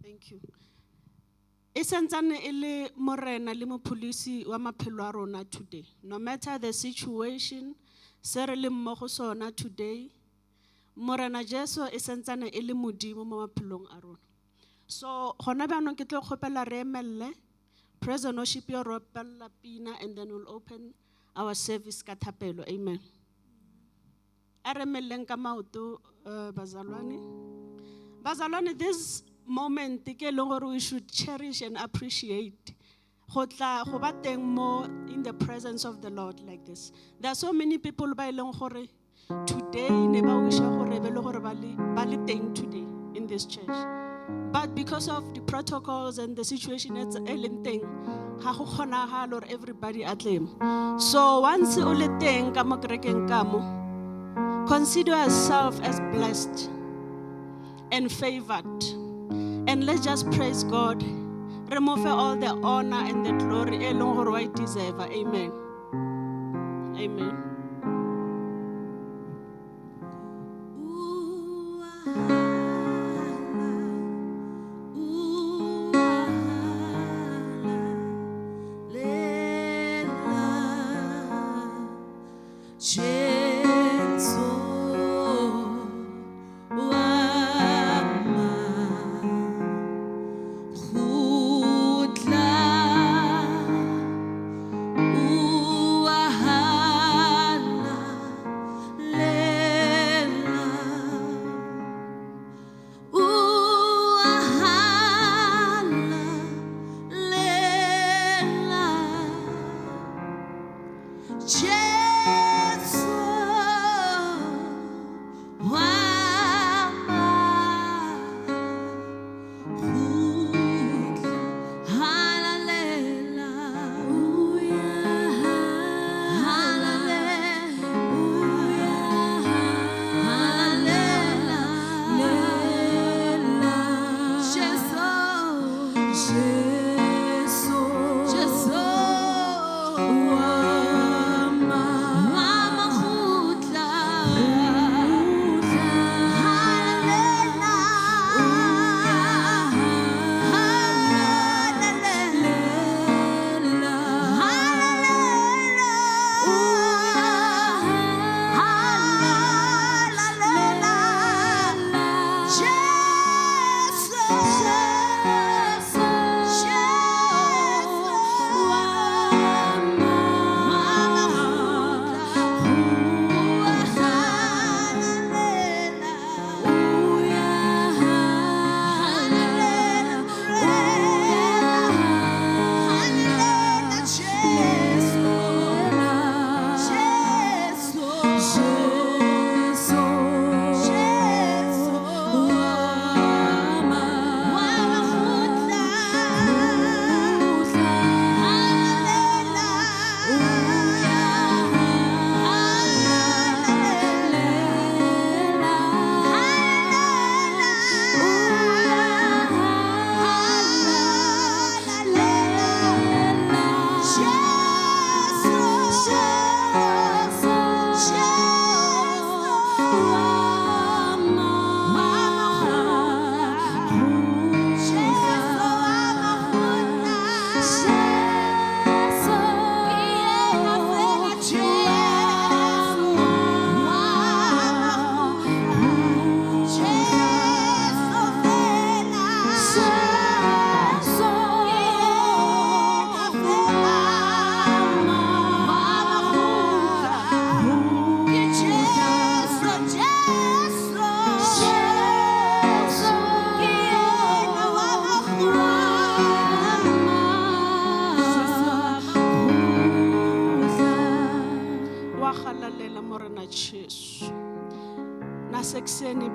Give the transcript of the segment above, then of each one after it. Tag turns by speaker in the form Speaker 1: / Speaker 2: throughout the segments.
Speaker 1: Thank you. E santsane e le morena le mopholosi wa maphelo a rona today. No matter the situation, se re leng mo go sona today, Morena Jesu e santsane e le modimo mo maphelong a rona. So gona bjaanong ke tlo kgopela re emelle praise and worship yo re opella pina, and then we'll open our service ka thapelo. Amen. A re emelleng ka maoto, bazalwane. Bazalwane, this moment ke leng gore we should cherish and appreciate. Go tla go ba teng mo in the presence of the Lord like this. There are so many people ba e leng gore today ne ba wisha gore be le gore ba le teng today in this church. But because of the protocols and the situation e leng teng, ga go kgonagale gore everybody a tle mo. So once o le teng ka mo kerekeng ka mo, consider yourself as blessed and favored. And let's just praise God. Remove all the honor and the glory e leng gore wa e deserve. Amen. Amen.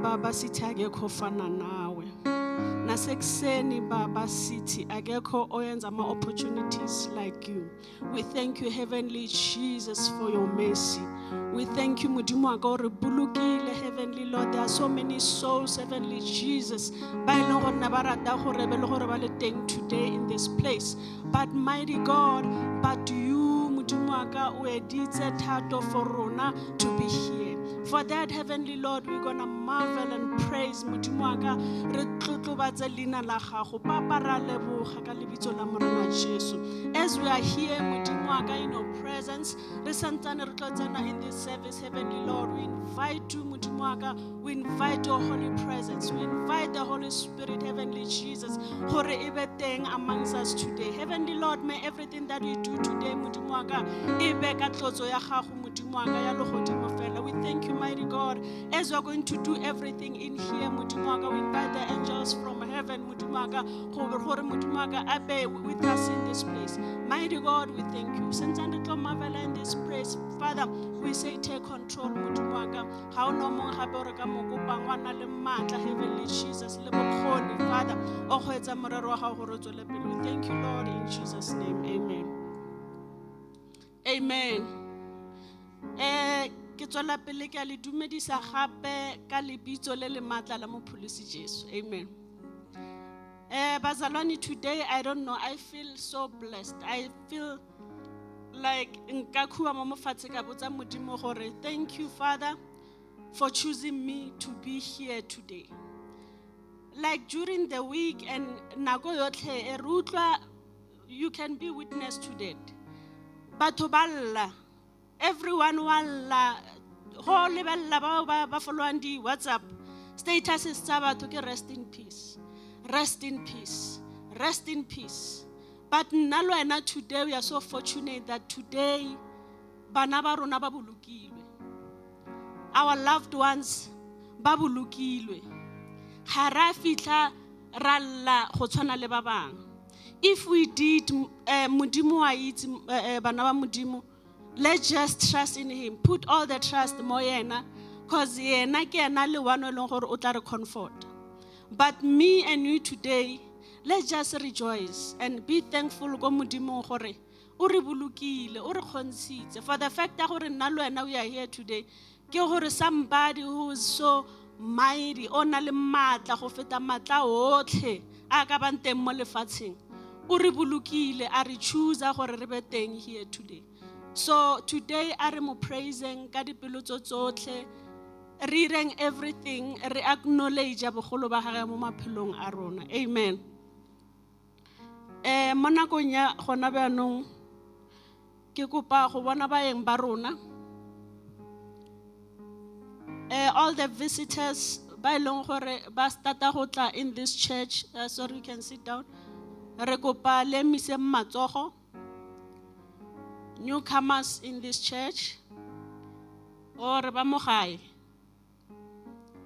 Speaker 1: Baba sithi akekho ofana nawe. Nasekuseni Baba sithi akekho oyenza ama opportunities like you. We thank you, Heavenly Jesus, for your mercy. We thank you, Modimo wa ka o re bolokile, Heavenly Lord. There are so many souls, Heavenly Jesus, ba e leng gore ne ba rata gore be le gore ba le teng today in this place. But mighty God, but you, Modimo wa ka, o editse thato for rona to be here. For that, Heavenly Lord, we're going to marvel and praise Modimo Modimo wa ka, re tlotlobatse leina la gago. Papa, ra leboga ka lebitso la Morena Jesu. As we are here, Modimo wa ka, in your presence, re santsane re tlo tsena in this service, Heavenly Lord, we invite you, Modimo wa ka, we invite your holy presence, we invite the Holy Spirit, Heavenly Jesus, gore e be teng amongst us today. Heavenly Lord, may everything that we do today, Modimo wa ka, e be ka tlotso ya gago, Modimo wa ka, ya legodimo fela. We thank you, mighty God, as we are going to do everything in here, Modimo wa ka, we invite the angels from heaven, Modimo wa ka, gore Modimo wa ka a be with us in this place. Mighty God, we thank you. Since re tlo marvela in this place, Father, we say take control, Modimo wa ka. Ga o no mongwe gape o re ka mo kopang, wa na le maatla, Heavenly Jesus, le bokgoni, Father, o go etsa morero wa gago gore o tswele pele. We thank you, Lord, in Jesus' name. Amen. Amen. Ke tswela pele ke a le dumedisa gape ka lebitso le le maatla la Mopholosi Jesu. Amen. Bazalwane, today, I don't know, I feel so blessed. I feel like nka khua mo mofatshe ka botsa Modimo gore thank you, Father, for choosing me to be here today. Like during the week and nako yotlhe e re utlwa, you can be witness to that. Batho ba lla, everyone wa lla, go lebella ba ba followang di WhatsApp statuses tsa batho ke rest in peace, rest in peace, rest in peace. But nna le wena today, we are so fortunate that today bana ba rona ba bolokilwe, our loved ones ba bolokilwe. Ga ra fitlha ra lla go tshwana le ba bangwe. If we did, Modimo wa itse, bana ba Modimo, let's just trust in him. Put all the trust mo yena, because yena ke yena le one o leng gore o tla re comfort. But me and you today, let's just rejoice and be thankful ko Modimong gore o re bolokile, o re kgontshitse. For the fact that gore nna le wena we are here today, ke gore somebody who is so mighty, o na le maatla go feta maatla otlhe a ka bang teng mo lefatsheng, o re bolokile, a re choose gore re be teng here today. So today a re mo praising ka dipelo tso tsotlhe, re ireng everything, re acknowledge bogolo ba gagwe mo maphelong a rona. Amen. Mo nakong ya gona bjaanong, ke kopa go bona baeng ba rona. All the visitors ba e leng gore ba starta go tla in this church, sorry, you can sit down. Re kopa le emiseng matsogo. Newcomers in this church, o re ba mo gae,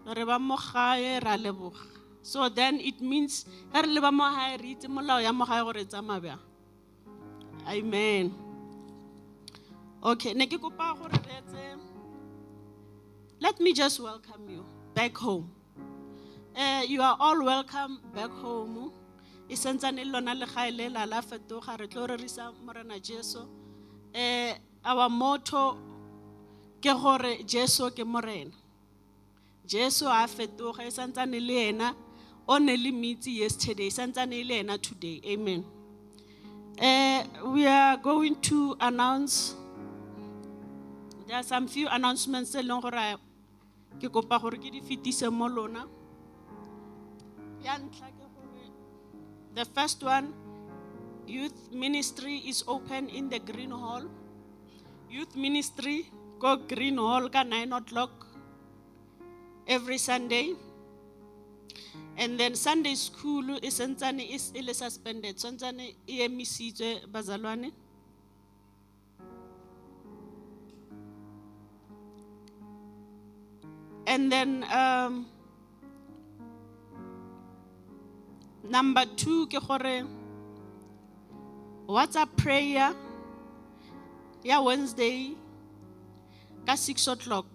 Speaker 1: re ba mo gae, ra leboga. So then it means ge re le ba mo gae, re itse molao ya mo gae gore e tsamaya bjang. Amen. Okay, ne ke kopa gore re etse. Let me just welcome you back home. You are all welcome back home. E santsane le lona legae le la la fetoga, re tlo rerisa Morena Jesu. Our motto ke gore Jesu ke Morena. Jesu a fetoga, e santsane le ena, o ne le mitse yesterday, e santsane le ena today. Amen. We are going to announce, there are some few announcements tse leng gore ke kopa gore ke di fetise mo lona. Ya ntlha ke gore, the first one, youth ministry is open in the Green Hall. Youth ministry go Green Hall ka 9 o'clock every Sunday. And then Sunday school e santsane e e le suspended, santsane e emisitswe bazalwane. And then number 2 ke gore WhatsApp prayer ya Wednesday ka 6 o'clock.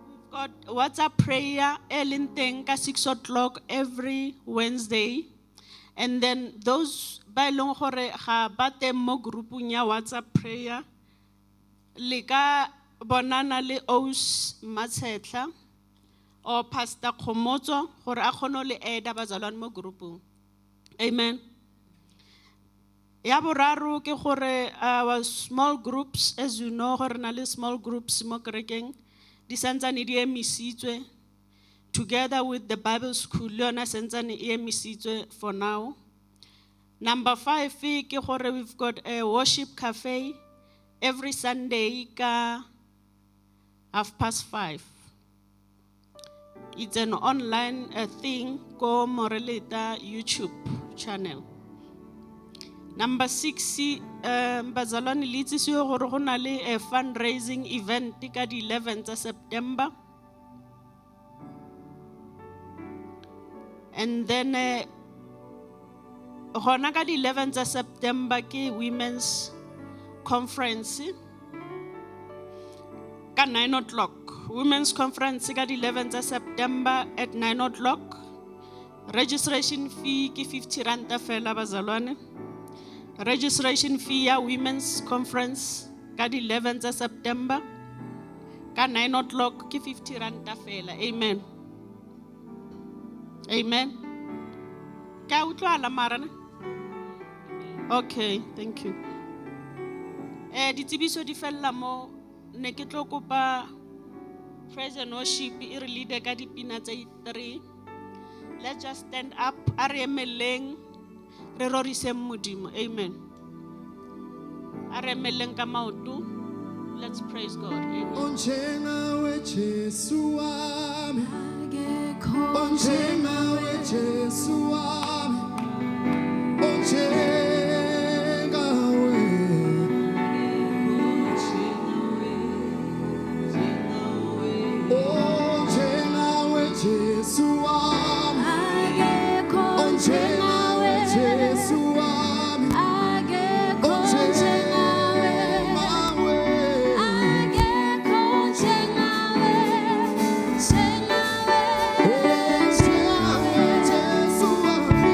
Speaker 1: We've got WhatsApp prayer e leng teng ka 6 o'clock every Wednesday. And then those ba e leng gore ga ba teng mo groupung ya WhatsApp prayer, le ka bonana le Aus Matshetla or Pastor Khomotso gore a kgone ho le add-a bazalwane mo groupung. Amen. Ya boraro ke gore our small groups, as you know, gore na le small groups mo kerekeng, di santsane di emisitswe. Together with the Bible school, le yona santsane e emisitswe for now. Number 5 ke gore we've got a worship cafe every Sunday ka 5:30. It's an online thing ko Moreleta YouTube channel. Number 6, bazalwane le itsisiwe gore go na le a fundraising event ka di 11 tsa September. And then gona ka di 11 tsa September ke women's conference ka 9 o'clock. Women's conference ka di 11 tsa September at 9 o'clock. Registration fee ke 50 ranta fela bazalwane. Registration fee ya women's conference ka di 11 tsa September ka 9 o'clock ke 50 ranta fela. Amen. Amen. Ka utlwala mara ne? Okay, thank you. Ditsebiso di fella mo, ne ke tlo kopa praise and worship e re lead ka dipina tse 3. Let's just stand up, a re emeleng, re roriseng Modimo. Amen. A re emeleng ka maoto. Let's praise God. Amen.
Speaker 2: Onjengawe Jesu wami, onjengawe Jesu wami, onjengawe, onjengawe Jesu wami, onjengawe Jesu wami, onjengawe. Onjengawe Jesu wami.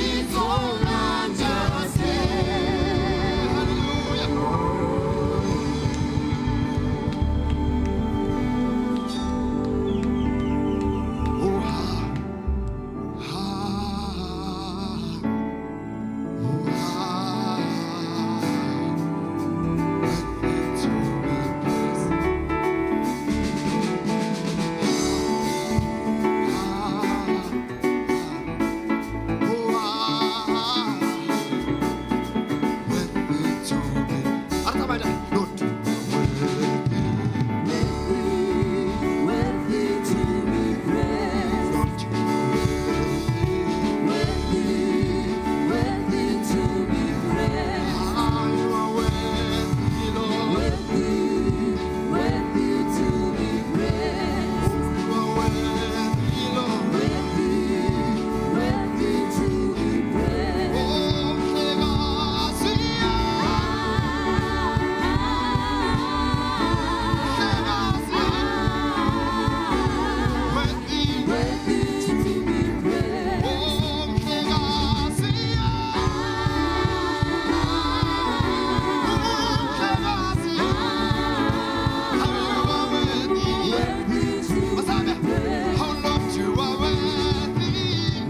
Speaker 2: Lebitso la Ntate. Hallelujah. Oh, ha, ha, oh, ha. Worthy to be praised. Oh, ah, worthy to be. Artha, Lord, worthy,
Speaker 3: Worthy to be praised.
Speaker 2: Lord, worthy.
Speaker 3: Worthy, worthy to be praised.
Speaker 2: Ah, you are worthy, Lord.
Speaker 3: Worthy, worthy to be praised.
Speaker 2: You are worthy, Lord.
Speaker 3: Worthy, worthy to be praised.
Speaker 2: Oh, Mhlekazi, Mhlekazi, worthy.
Speaker 3: Worthy to be praised.
Speaker 2: Oh, Mhlekazi, Mhlekazi, how you are worthy.
Speaker 3: Worthy to
Speaker 2: Masabe, how Lord you are worthy,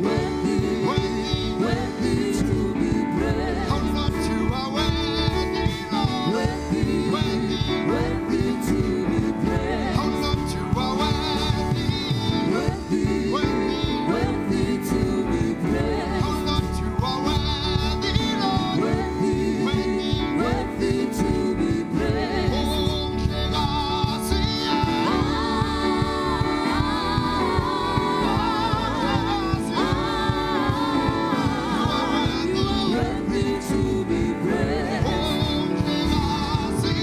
Speaker 3: worthy,
Speaker 2: worthy.
Speaker 3: worthy to be praised.
Speaker 2: How Lord you are worthy, Lord.
Speaker 3: Worthy,
Speaker 2: Worthy.
Speaker 3: worthy to be praised.
Speaker 2: How Lord you are worthy,
Speaker 3: Worthy,
Speaker 2: worthy.
Speaker 3: worthy to be praised.
Speaker 2: How Lord you are worthy, Lord.
Speaker 3: Worthy,
Speaker 2: Worthy.
Speaker 3: worthy to be praised.
Speaker 2: Oh, Mhlekazi, Mhlekazi, you are worthy.
Speaker 3: Worthy to be praised.
Speaker 2: Oh, Mhlekazi,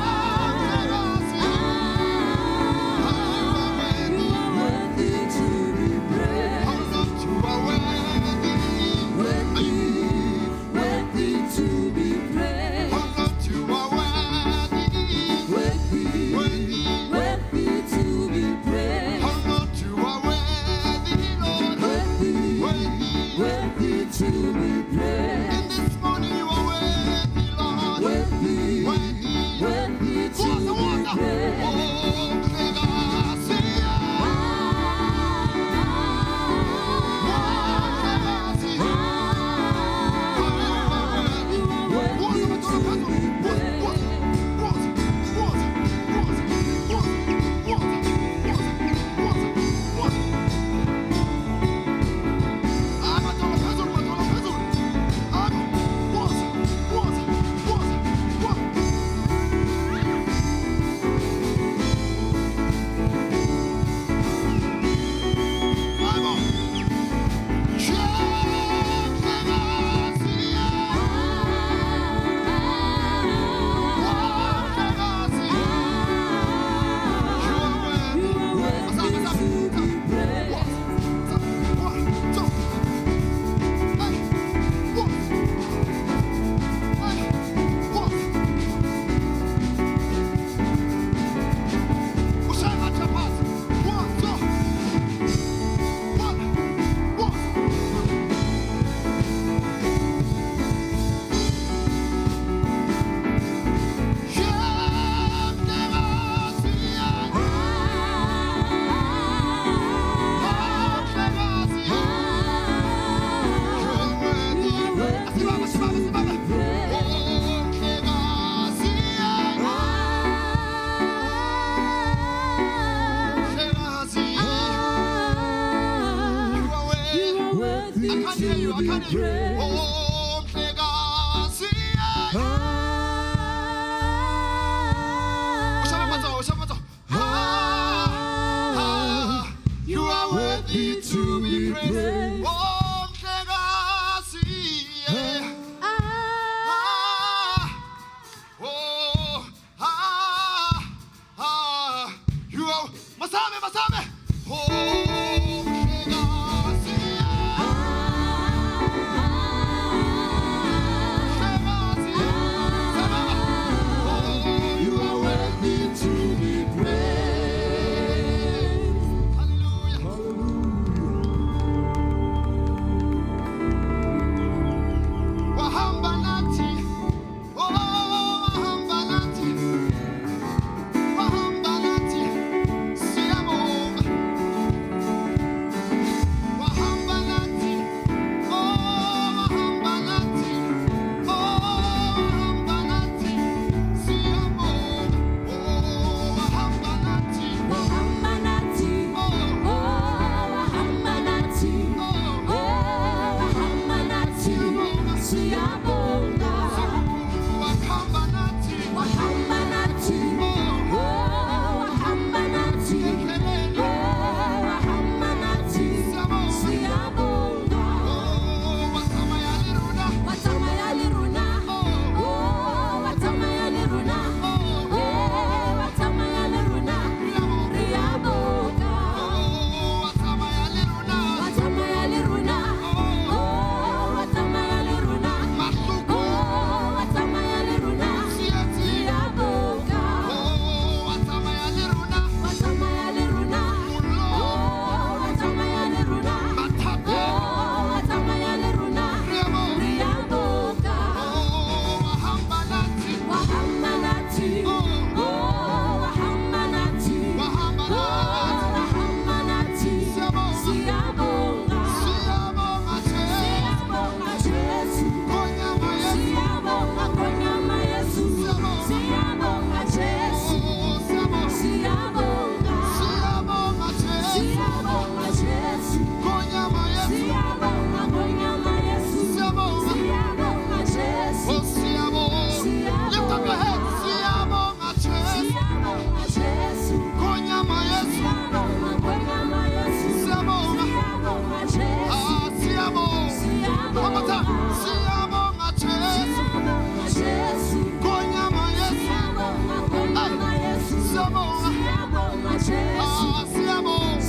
Speaker 2: Mhlekazi, how you are worthy.
Speaker 3: Worthy to be praised.
Speaker 2: How Lord you are worthy.
Speaker 3: Worthy, worthy to be praised.
Speaker 2: How Lord you are worthy.
Speaker 3: Worthy,
Speaker 2: Worthy.
Speaker 3: worthy to be praised.
Speaker 2: How Lord you are worthy, Lord.
Speaker 3: Worthy,
Speaker 2: Worthy.
Speaker 3: worthy to be praised.
Speaker 2: In this morning you are worthy, Lord.
Speaker 3: Worthy,
Speaker 2: Worthy.
Speaker 3: worthy to
Speaker 2: Water,
Speaker 3: be
Speaker 2: water.
Speaker 3: praised.
Speaker 2: Oh, Mhlekazi, Mhlekazi, how you are worthy.
Speaker 3: Worthy
Speaker 2: Water,
Speaker 3: to
Speaker 2: water,
Speaker 3: be
Speaker 2: water,
Speaker 3: praised.
Speaker 2: water, water, water, water, water, water, water, water. Amadolo phezulu, madolo phezulu. Abo, water, water, water, water. Abo. Mhlekazi, Mhlekazi, you are worthy.
Speaker 3: Worthy to be praised.
Speaker 2: One, two, hey, one, hey, one. Ushaya ngathi phansi. One, two, one, one. Mhlekazi, Mhlekazi, you are worthy. Asibaba, asibaba, asibaba. Oh, Mhlekazi, Mhlekazi, you are worthy.
Speaker 3: Worthy
Speaker 2: I can't hear you.
Speaker 3: to
Speaker 2: I
Speaker 3: be
Speaker 2: can't hear you.
Speaker 3: praised.
Speaker 2: Oh, Mhlekazi. Ushaya matsoho, ushaya matsoho. Ah, ah, you are worthy to be praised. Oh, Mhlekazi. Ah, oh, ah, ah, you are Masabe, Masabe. Oh, Mhlekazi. Mhlekazi. Sababa. Oh, you are worthy
Speaker 3: to be praised.
Speaker 2: Hallelujah. One more time. Siyabonga Jesu. Konyama Yesu. Siyabonga. Ah, siyabonga.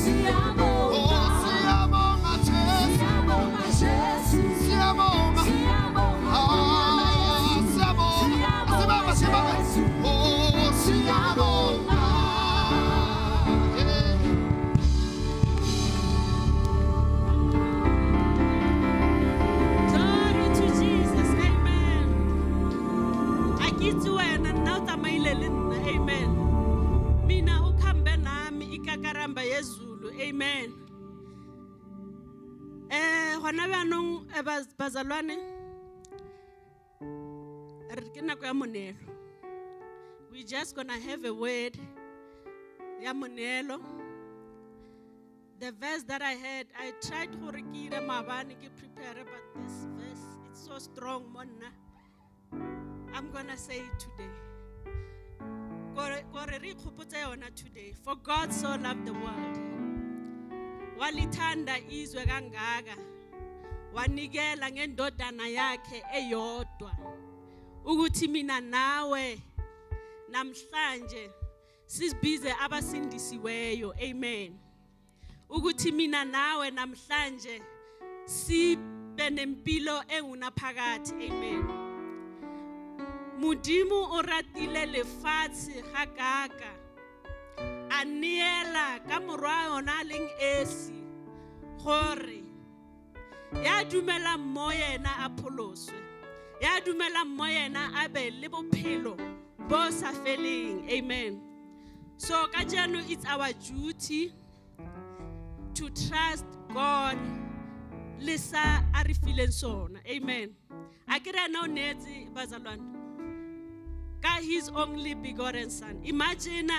Speaker 2: Oh, siyabonga Jesu. Siyabonga. Ah, siyabonga. Sibaba, sibaba. Oh, siyabonga. Yeah.
Speaker 1: Glory to Jesus. Amen. A ke itse wena, nna o tsamaile le nna. Amen. Mina ukhambe nami ikakaramba yezulu. Amen. Gona bjaanong, bazalwane, re ke nako ya moneelo. We just gonna have a word ya moneelo. The verse that I had, I tried gore ke ire maabane ke prepare, but this verse, it's so strong mo nna. I'm gonna say it today. Gore re ikgopotse yona today. For God so loved the world. Walithanda izwe kangaka. Wanikela ngendodana yakhe eyodwa. Ukuthi mina nawe namhlanje sizibize abasindisiweyo. Amen. Ukuthi mina nawe namhlanje sibe nempilo engunaphakathi. Amen. Modimo o ratile lefatshe gakaka, a neela ka morwa yona a leng esi, gore ya dumelang mo yena a pholoswe, ya dumelang mo yena a be le bophelo bo sa feleng. Amen. So kajeno it's our duty to trust God le sa a re fileng sona. Amen. A ke re ena o neetse, bazalwane, ka his only begotten son. Imagine,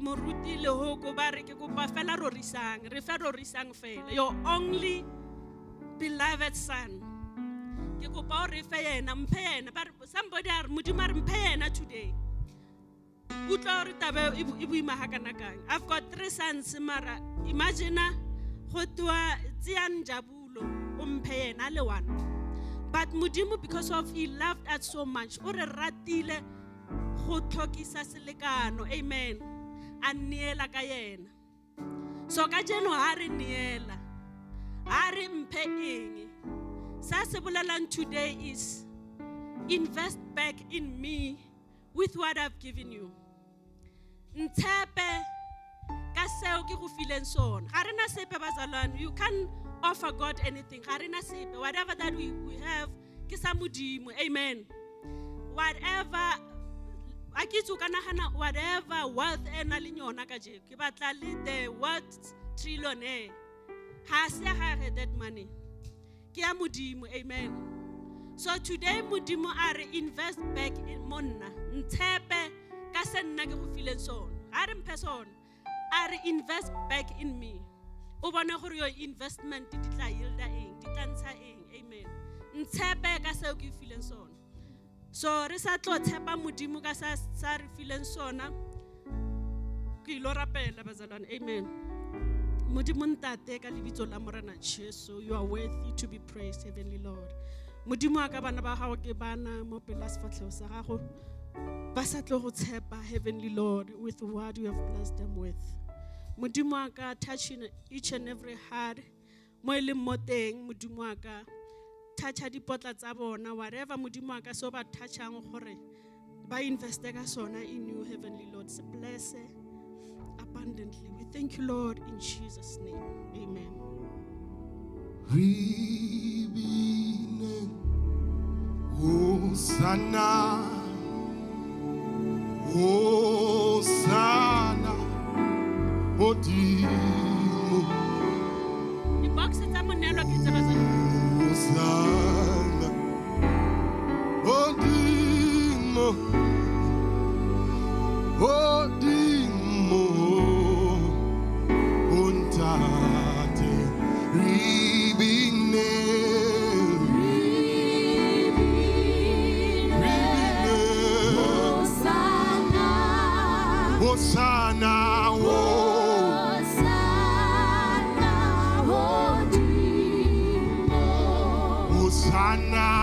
Speaker 1: moruti Lehoko ba re ke kopa fela rorisang, re fe rorisang fela, your only beloved son. Ke kopa o re fe yena, mphe yena. Ba re, somebody a re, Modimo a re mphe yena today. Utlwa hore taba e boima ha kana kang. I've got 3 sons, mara imagine go twa tseang Njabulo o mphe yena le one. But Modimo, because of he loved us so much, o re ratile go tlhokisa selekano. Amen. A neela ka yena. So kajeno ha re neela, ha re mphe eng. Sa se bolelang today is invest back in me with what I've given you. Ntshepe ka seo ke go fileng sona. Ga rena sepe, bazalwane. You can't offer God anything. Ga rena sepe. Whatever that we have ke sa Modimo. Amen. Whatever, a ke itse o ka nagana whatever wealth e na leng yona kajeko, ke batla le the wealth trillionaire. Ha se ya gagwe that money. Ke ya Modimo. Amen. So today Modimo a re invest back in mo nna. Ntshepe ka se nna ke go fileng sona. Ha re mphe sona. A re invest back in me. O bone gore your investment di tla yielda eng, di tla ntsha eng. Amen. Ntshepe ka seo ke fileng sona. So re sa tlo tshepa Modimo ka sa re fileng sona. Ke ilo rapela, bazalwane. Amen. Modimo Ntate, ka lebitso la Morena Jesu, you are worthy to be praised, Heavenly Lord. Modimo wa ka, bana ba gago ke bana mo pela sefatlhego sa gago, ba sa tlo go tshepa, Heavenly Lord, with what you have blessed them with. Modimo wa ka, touch in each and every heart mo e leng mo teng. Modimo wa ka, toucha dipotla tsa bona, whatever Modimo wa ka se o ba touchang gore ba investe ka sona in you, Heavenly Lord, se bless abundantly. We thank you, Lord, in Jesus' name. Amen.
Speaker 2: Re bine Hosanna, Hosanna, Modimo.
Speaker 1: Di-box tsa moneelo ke tse bazalwane.
Speaker 2: Hosanna, Modimo, Modimo, Ntate, re bine, re bine, Hosanna, oh. Hosanna,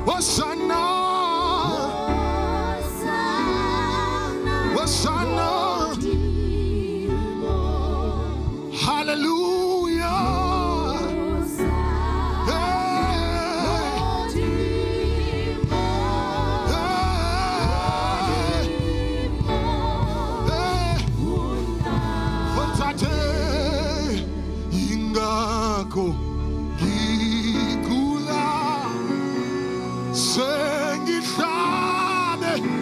Speaker 2: Hosanna, Hosanna.
Speaker 3: Ngihlabelela,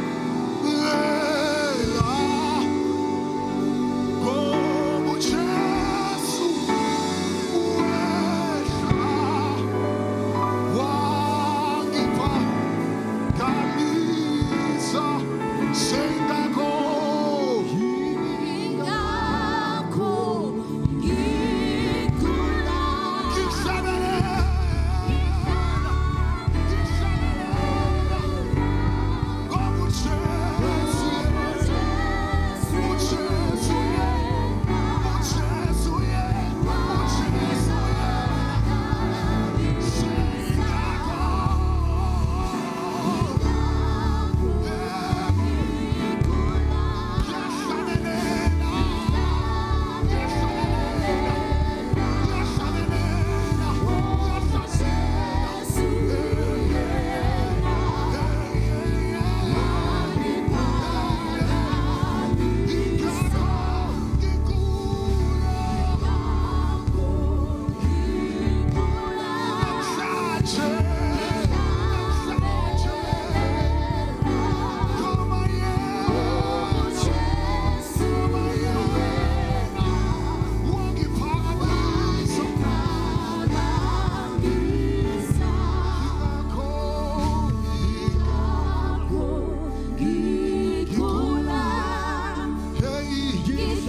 Speaker 2: Hey, hey, hey, hey.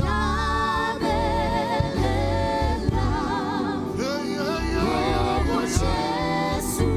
Speaker 3: Jesu.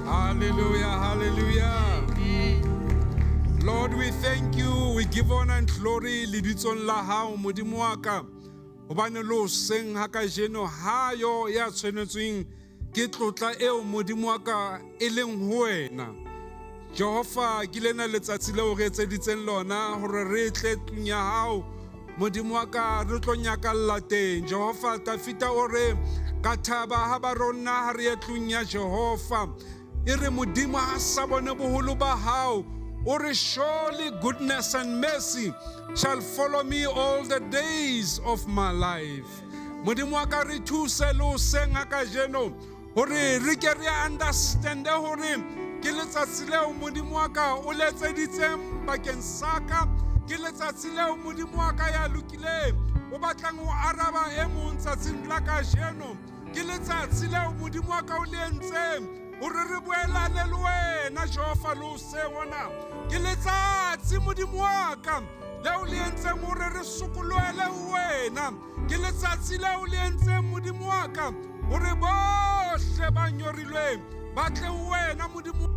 Speaker 4: Hallelujah, hallelujah. Lord, we thank you. We give honor and glory lebitsong la hao Modimo wa ka. Hobane le hoseng ha kajeno ha yo ya tshwanetsweng ke tlotla eo Modimo wa ka e leng ho wena. Jehova ke lena letsatsi leo re etseditseng lona hore re tle tlung ya hao. Modimo wa ka re tlo nyakalla teng. Jehova Tafita o re ka thaba ha ba rona ha re ye tlung ya Jehova. E re Modimo ha sa bone boholo ba hao. O re surely goodness and mercy shall follow me all the days of my life. Modimo wa ka re thuse le hoseng ha kajeno hore re ke re understande hore ke letsatsi leo Modimo wa ka o le etseditseng bakeng sa ka. Ke letsatsi leo Modimo wa ka ya lokileng o batlang ho araba e mong tsatsing la kajeno. Ke letsatsi leo Modimo wa ka o le entseng hore re boelane le wena Jehova le hoseng hona. Ke letsatsi Modimo wa ka leo le entseng hore re sokolohele ho wena. Ke letsatsi leo le entseng Modimo wa ka hore bohle ba nyorilweng ba tle ho wena Modimo.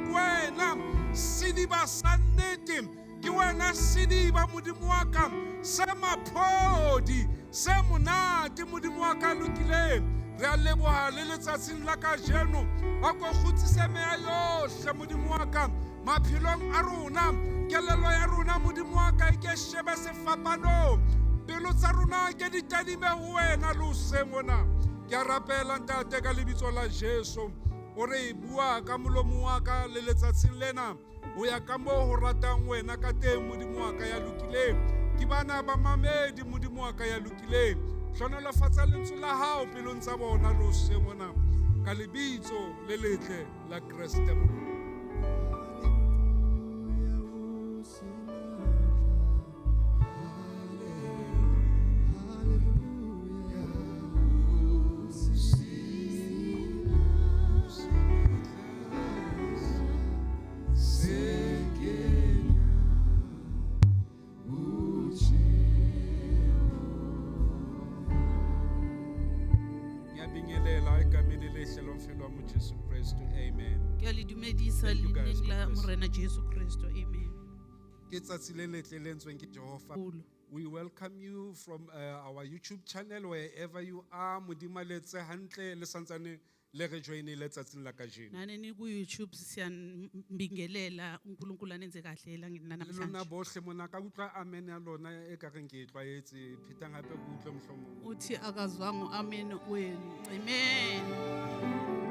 Speaker 4: Wena sediba sa nnete, ke wena sediba Modimo wa ka se maphodi se monate Modimo wa ka lokileng. Re a leboha le letsatsing la kajeno. A ko kgutsise meya yohle Modimo wa ka maphelong a rona. Kelello ya rona Modimo wa ka e ke shebe sefapanong. Pelo tsa rona ke di tadime ho wena le hoseng hona. Ke a rapela Ntate ka lebitso la Jesu hore bua ka molomo wa ka le letsatsing lena ho ya ka moo ho ratang wena ka teng Modimo wa ka ya lokileng. Ke bana ba mamedi Modimo wa ka ya lokileng. Hlohonolofatsa lentswe la hao pelong tsa bona le hoseng hona ka lebitso le letle la Kreste. Ngiyabingelela egameni elihle lomfelo wami uJesu Kristu. Amen.
Speaker 5: Ke a le dumedisa
Speaker 4: Thank you guys.
Speaker 5: leineng la
Speaker 4: God bless you.
Speaker 5: Morena Jesu Kristo. Amen.
Speaker 4: Ke tsatsi le letle le entsweng ke Jehova.
Speaker 5: Haholo.
Speaker 4: We welcome you from our YouTube channel wherever you are. Modimo a le etse hantle le santsane le re joinile tsatsing la kajeno.
Speaker 5: Nani ni ku YouTube siyanibingelela uNkulunkulu anenze kahle elangeni
Speaker 4: Le lona
Speaker 5: lanamhlanje.
Speaker 4: bohle mona ka utlwa amen ya lona e ka reng ke e tlwaetse. Phetang hape ke utlwe mohlomong.
Speaker 5: Uthi akazwanga amen wenu. Amen.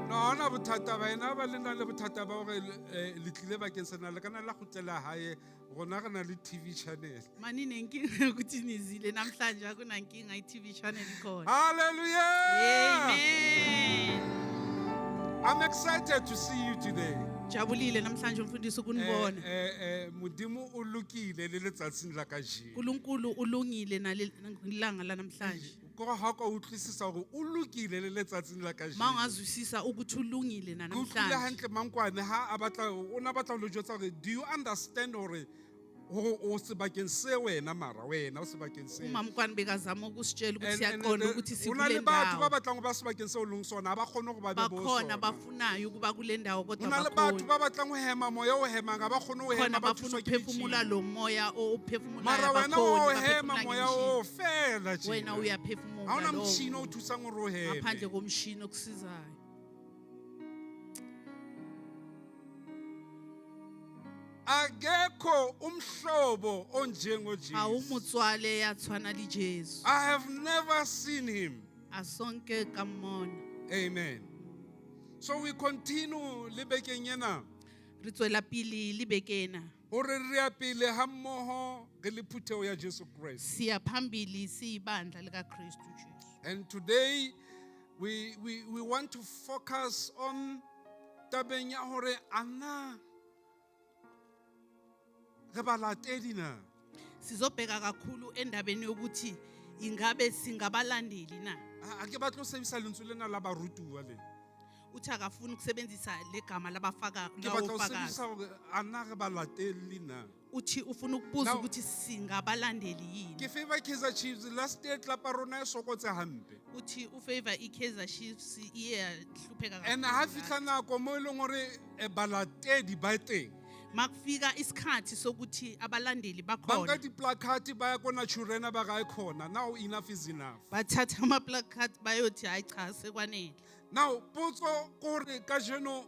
Speaker 4: No, ha hona bothata ba ena ba le na le bothata ba hore le tlile bakeng sena le kana la kgutlela hae. Rona re na le TV channel.
Speaker 5: Mani nenkinga ukuthi nizile namhlanje akunankinga i-TV channel ikhona.
Speaker 4: Hallelujah.
Speaker 5: Amen.
Speaker 4: I'm excited to see you today.
Speaker 5: Jabulile namhlanje umfundisi ukunibona.
Speaker 4: Modimo o lokile le letsatsing la kajeno.
Speaker 5: uNkulunkulu ulungile nalelanga lanamhlanje.
Speaker 4: Ko ha ka utlwisisa hore o lokile le letsatsing la kajeno.
Speaker 5: Mawungazwisisa ukuthi ulungile
Speaker 4: Ke utlwile
Speaker 5: nanamhlanje.
Speaker 4: hantle mankwane ha a batla o na batla ho le jwetsa hore do you understand hore hore o sebakeng se wena mara wena o sebakeng se.
Speaker 5: Umamkwani bekazama ukusitshela ukuthi
Speaker 4: And- and
Speaker 5: siyaqonda ukuthi
Speaker 4: ho na
Speaker 5: sikule
Speaker 4: le batho ba
Speaker 5: ndawo.
Speaker 4: batlang ho ba sebakeng seo o leng sona ha ba kgone hore ba be bo
Speaker 5: Bakhona
Speaker 4: sona.
Speaker 5: bafunayo ukuba kule ndawo
Speaker 4: Ho
Speaker 5: kodwa
Speaker 4: na le batho
Speaker 5: bakhona.
Speaker 4: ba batlang ho hema moya o hemang ha ba kgone ho
Speaker 5: Khona
Speaker 4: hema ba
Speaker 5: bafuna
Speaker 4: thuswa ke
Speaker 5: ukuphefumula
Speaker 4: metjhini.
Speaker 5: lo moya ophefumulayo
Speaker 4: Mara wena o
Speaker 5: abakhoni
Speaker 4: hema
Speaker 5: baphefumula
Speaker 4: moya
Speaker 5: ngemishini.
Speaker 4: o fela tjena.
Speaker 5: Wena
Speaker 4: Ha
Speaker 5: uyaphefumula
Speaker 4: hona
Speaker 5: lowo
Speaker 4: motjhini o thusang hore o heme.
Speaker 5: ngaphandle komshini okusizayo.
Speaker 4: Akekho umhlobo onjengo
Speaker 5: Ha o
Speaker 4: Jesu.
Speaker 5: motswale ya tshwana le Jesu.
Speaker 4: I have never seen him.
Speaker 5: Asonke ka mmona.
Speaker 4: Amen. So we continue le bekeng ena
Speaker 5: Re tswela pele le beke ena.
Speaker 4: hore re ya pele ha mmoho re le phutheho ya Jesu Christ.
Speaker 5: Siya phambili siyibandla likaKristu Jesu.
Speaker 4: And today we want to focus on tabeng ya hore ana re balatedi na.
Speaker 5: Sizobheka kakhulu endabeni yokuthi ingabe singabalandeli na.
Speaker 4: Ha ke batle ho sebedisa lentswe lena la barutuwa le.
Speaker 5: Uthi akafuni ukusebenzisa legama labafaka
Speaker 4: Ke batla ho
Speaker 5: lawofakazi.
Speaker 4: sebedisa hore ana re balateli na.
Speaker 5: Uthi ufuna ukubuza
Speaker 4: Now-
Speaker 5: ukuthi singabalandeli yini.
Speaker 4: Ke favor Kaizer Chiefs last year club ya rona e sokotse hampe.
Speaker 5: Uthi ufavor iKaizer Chiefs iye yahlupheka
Speaker 4: And ha
Speaker 5: kakhulu.
Speaker 4: fihla nako mo e leng hore balatedi ba teng.
Speaker 5: Makufika isikhathi sokuthi abalandeli
Speaker 4: Ba nka
Speaker 5: bakhona
Speaker 4: di-placard ba ya ko Naturena ba re khona. Now enough is enough.
Speaker 5: bathatha ama-placard bayothi hayi cha sekwanele.
Speaker 4: Now potso ke hore kajeno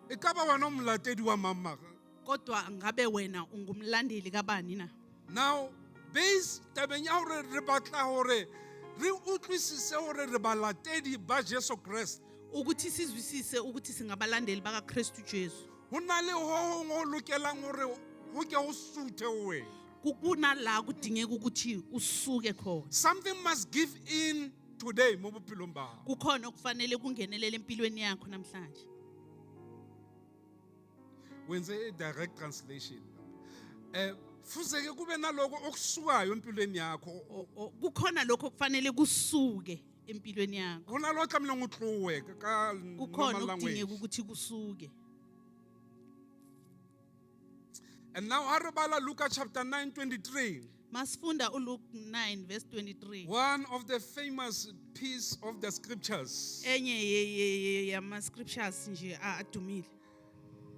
Speaker 4: e ka ba wena o molatedi wa mang mara?
Speaker 5: Kodwa ngabe wena ungumlandeli kabani na?
Speaker 4: Now, base tabeng ya hore re batla hore re utlwisise hore re balatedi ba Jesu Kreste.
Speaker 5: Ukuthi sizwisise ukuthi singabalandeli bakaKristu Jesu.
Speaker 4: Ho na le ho hong ho lokelang hore ho ke ho suthe ho wena.
Speaker 5: Kunala kudingeka ukuthi usuke khona.
Speaker 4: Something must give in today mo bophelong ba hao.
Speaker 5: Kukhona okufanele kungenelele empilweni yakho namhlanje.
Speaker 4: Wenze a direct translation. Fuzeke kube naloko okusukayo empilweni yakho.
Speaker 5: Kukhona lokho okufanele kusuke empilweni yakho.
Speaker 4: Ho na le ho tlamehileng o tlohe ka
Speaker 5: Kukhona
Speaker 4: normal
Speaker 5: okudingeka
Speaker 4: language.
Speaker 5: ukuthi kusuke.
Speaker 4: And now ha re bala Luka chapter 9:23.
Speaker 5: Masifunda uLuke 9 verse 23.
Speaker 4: One of the famous piece of the scriptures.
Speaker 5: Enye yama scriptures nje adumile.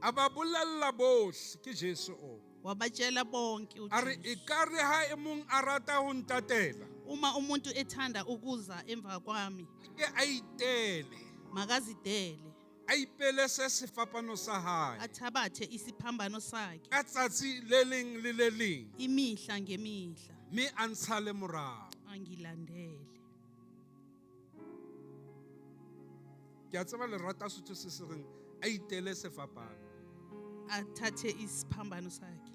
Speaker 4: A ba bolella bohle ke Jesu o.
Speaker 5: Wabatshela bonke
Speaker 4: A re
Speaker 5: uJesu.
Speaker 4: ekare ha e mong a rata ho ntatela,
Speaker 5: Uma umuntu ethanda ukuza emva kwami,
Speaker 4: ke a itele,
Speaker 5: makazidele,
Speaker 4: a ipelese sefapano sa hae.
Speaker 5: athabathe isiphambano sakhe
Speaker 4: Ka tsatsi le leng le le leng,
Speaker 5: imihla ngemihla
Speaker 4: mme a ntshale morao.
Speaker 5: angilandele.
Speaker 4: Ke a tseba le rata Sotho se se reng, a itele sefapano.
Speaker 5: Athathe isiphambano sakhe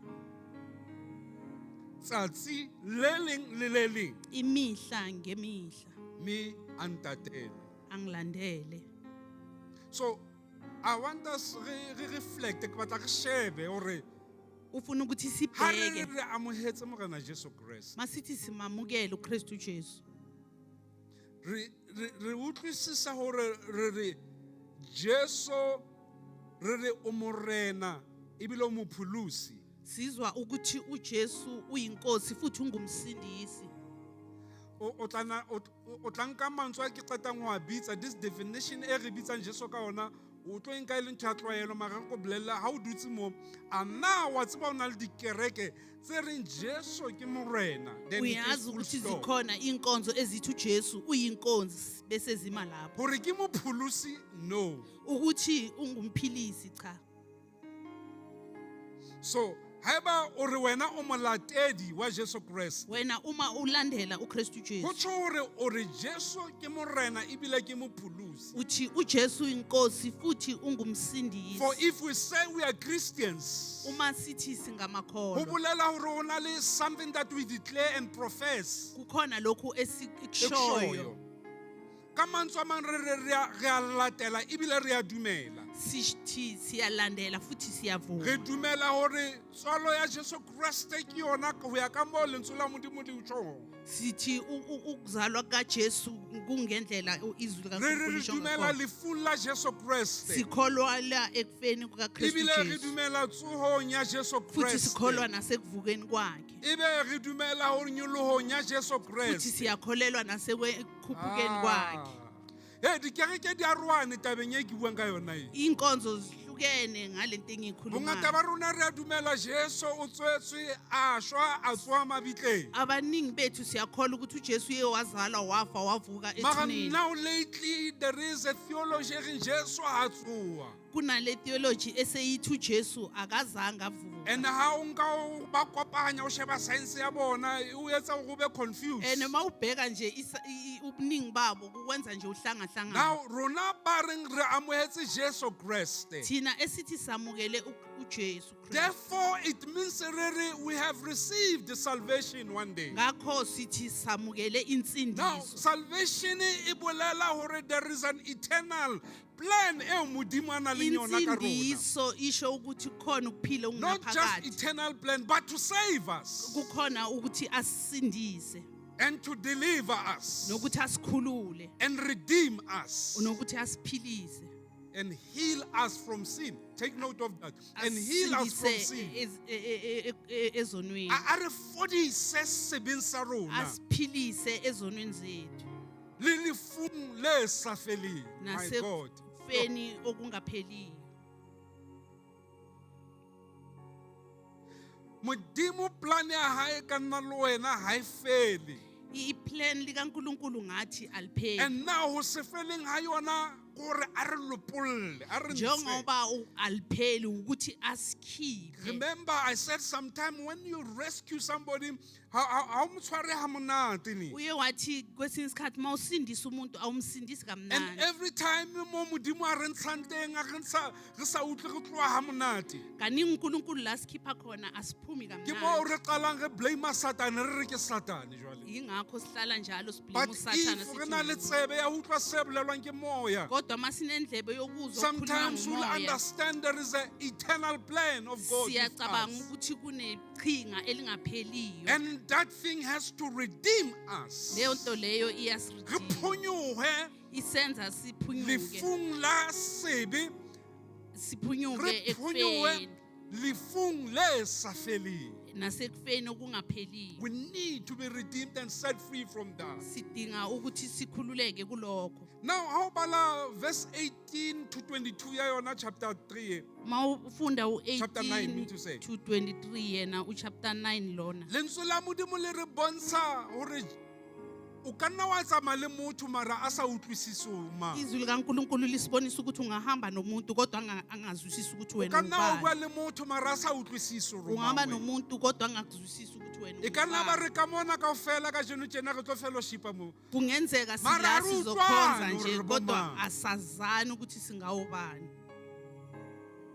Speaker 4: Tsatsi le leng le le leng,
Speaker 5: imihla ngemihla
Speaker 4: mme a ntatele.
Speaker 5: angilandele.
Speaker 4: So I want us re reflect, ke batla re shebe hore
Speaker 5: Ufuna ukuthi
Speaker 4: ha re
Speaker 5: sibheke
Speaker 4: re amohetse Morena Jesu Kreste.
Speaker 5: masithi simamukele uKristu Jesu.
Speaker 4: Re utlwisisa hore re re Jesu re re o Morena ebile o mopholosi.
Speaker 5: Sizwa ukuthi uJesu uyinkosi futhi ungumsindisi.
Speaker 4: O tla na, o tla nka mantswe a ke qetang ho a bitsa, this definition e re bitsang Jesu ka ona, o tlo e nka e le ntho ya tlwaelo, mara re ko bolella ha o dutse mo, a na wa tseba ho na le dikereke tse reng Jesu ke Morena, then it is
Speaker 5: Uyazi
Speaker 4: full
Speaker 5: ukuthi
Speaker 4: stop.
Speaker 5: zikhona inkonzo ezithi uJesu uyinkonzi bese zima lapho.
Speaker 4: Hore ke mopholosi, no.
Speaker 5: Ukuthi ungumphilisi cha.
Speaker 4: So haeba o re wena o molatedi wa Jesu Kreste,
Speaker 5: Wena uma ulandela uKristu
Speaker 4: ho
Speaker 5: Jesu
Speaker 4: tjho hore o re Jesu ke Morena ebile ke mopholosi.
Speaker 5: uthi uJesu uyinkosi futhi ungumsindisi.
Speaker 4: For if we say we are Christians,
Speaker 5: Uma sithi
Speaker 4: ho
Speaker 5: singamakholwa
Speaker 4: bolela hore ho na le something that we declare and profess.
Speaker 5: kukhona lokhu esikushoyo.
Speaker 4: Ekushoyo. Ka mantswe a mang re re re a latela ebile re a dumela.
Speaker 5: Sithi siyalandela futhi
Speaker 4: Re
Speaker 5: siyavuma.
Speaker 4: dumela hore tswalo ya Jesu Kreste ke yona ho ya ka moo lentswe la Modimo le tjhong.
Speaker 5: Sithi ukuzalwa kaJesu kungendlela izwi
Speaker 4: Re re
Speaker 5: likaNkulunkulu
Speaker 4: re
Speaker 5: lisho
Speaker 4: dumela
Speaker 5: ngakhona.
Speaker 4: lefung la Jesu Kreste.
Speaker 5: Sikholwa la ekufeni kukaKristu
Speaker 4: Ebile re
Speaker 5: Jesu.
Speaker 4: dumela tsohong ya Jesu
Speaker 5: Futhi sikholwa
Speaker 4: Kreste.
Speaker 5: nasekuvukeni kwakhe.
Speaker 4: Ebe re dumela ho nyolohong ya Jesu
Speaker 5: Futhi
Speaker 4: Kreste.
Speaker 5: siyakholelwa nasekukhuphukeni kwakhe.
Speaker 4: Hey, dikereke di arohane tabeng e ke buang ka yona e.
Speaker 5: Inkonzo zihlukene ngalento
Speaker 4: Bongata
Speaker 5: engiyikhulumayo.
Speaker 4: ba rona re a dumela Jesu o tswetswe a shwa a tsoha mabitleng.
Speaker 5: Abaningi bethu siyakholwa ukuthi uJesu uye wazalwa wafa wavuka
Speaker 4: Mara
Speaker 5: ethuneni.
Speaker 4: now lately there is a theology e reng Jesu ha tsoha.
Speaker 5: Kunale theology eseyithi uJesu akazange avuka.
Speaker 4: And ha o nka o ba kopanya o sheba science ya bona o etsa hore o be confused.
Speaker 5: And mawubheka nje ubuningi babo kukwenza nje uhlangahlangana.
Speaker 4: Now rona ba reng re amohetse Jesu Kreste.
Speaker 5: Thina esithi samukele uJesu Kristu.
Speaker 4: Therefore it means re re we have received salvation one day.
Speaker 5: Ngakho sithi samukele
Speaker 4: Now
Speaker 5: insindiso.
Speaker 4: salvation e bolela hore there is an eternal plan eo Modimo a nang le yona ka rona.
Speaker 5: Insindiso isho ukuthi kukhona ukuphila
Speaker 4: Not just
Speaker 5: okungaphakathi.
Speaker 4: eternal plan but to save us
Speaker 5: Kukhona ukuthi asisindise
Speaker 4: and to deliver us
Speaker 5: nokuthi asikhulule
Speaker 4: and redeem us
Speaker 5: nokuthi asiphilise.
Speaker 4: and heal us from sin. Take note of that. And heal us from
Speaker 5: Asisindise
Speaker 4: sin.
Speaker 5: ezonweni.
Speaker 4: A re fodise sebeng sa rona
Speaker 5: Asiphilise ezonweni zethu.
Speaker 4: le lefung le sa feleng. My God.
Speaker 5: Nasekufeni okungapheliyo.
Speaker 4: Modimo plan ya hae ka nna le wena ha e fele.
Speaker 5: I-plan likaNkulunkulu ngathi alipheli.
Speaker 4: And now ho se feleng ha yona Kore a re lopolle, a re ntshe.
Speaker 5: Njengoba alipheli ukuthi asikhiphe.
Speaker 4: Remember, I said sometime when you rescue somebody, ha o mo tshware ha monate ne.
Speaker 5: Uye wathi kwesinye isikhathi uma usindisa umuntu awumsindisi
Speaker 4: And
Speaker 5: kamnandi.
Speaker 4: every time mo Modimo a re ntshang teng, a re ntsha, re sa utlwe re tloha ha monate.
Speaker 5: Kaningi uNkulunkulu la sikhipha khona asiphumi
Speaker 4: Ke moo
Speaker 5: kamnandi.
Speaker 4: re qalang re blame Satane, re re ke Satane jwale.
Speaker 5: Yingakho sihlala njalo siblame
Speaker 4: But
Speaker 5: uSathane
Speaker 4: if re na le
Speaker 5: sithi.
Speaker 4: tsebe ya ho utlwa se bolelwang ke moya,
Speaker 5: Kodwa masinendlebe yokuzwa okukhulunywa
Speaker 4: sometimes we'll
Speaker 5: ngumoya
Speaker 4: understand there is an eternal plan of God with
Speaker 5: siyacabanga
Speaker 4: us.
Speaker 5: ukuthi kuneqhinga elingapheliyo.
Speaker 4: And that thing has to redeem us.
Speaker 5: Leyo nto leyo
Speaker 4: Re
Speaker 5: iyasiredeem.
Speaker 4: phonyohe
Speaker 5: Isenza siphunyuke.
Speaker 4: lefung la sebe,
Speaker 5: Siphunyuke
Speaker 4: re phonyohe
Speaker 5: ekufeni
Speaker 4: lefung le sa feleng.
Speaker 5: nasekufeni okungapheliyo.
Speaker 4: We need to be redeemed and set free from that.
Speaker 5: Sidinga ukuthi sikhululeke kulokho.
Speaker 4: Now, how about verse 18 to 22 ya yona chapter 3?
Speaker 5: Mawufunda
Speaker 4: Chapter 9, mean to say.
Speaker 5: u18 to 23 yena uchapter 9 lona.
Speaker 4: Lentswe la Modimo le re bontsha hore o ka nna wa tsamaya le motho mara a sa utlwisise o mang.
Speaker 5: Izwi likaNkulunkulu lisibonisa ukuthi ungahamba nomuntu kodwa angazwisisi ukuthi
Speaker 4: O
Speaker 5: wena
Speaker 4: ka nna wa bua
Speaker 5: ungubani.
Speaker 4: le motho mara a sa utlwisise hore o
Speaker 5: Ungaba
Speaker 4: mang wena.
Speaker 5: nomuntu kodwa angakuzwisisi ukuthi wena
Speaker 4: E ka nna ba
Speaker 5: ungubani.
Speaker 4: re ka mona kaofela kajeno tjena re tlo fellowshipa mo.
Speaker 5: Kungenzeka
Speaker 4: Mara
Speaker 5: sila
Speaker 4: ha re
Speaker 5: sizokhonza
Speaker 4: utlwane
Speaker 5: nje
Speaker 4: hore re
Speaker 5: kodwa
Speaker 4: bomang.
Speaker 5: asazani ukuthi singawobani.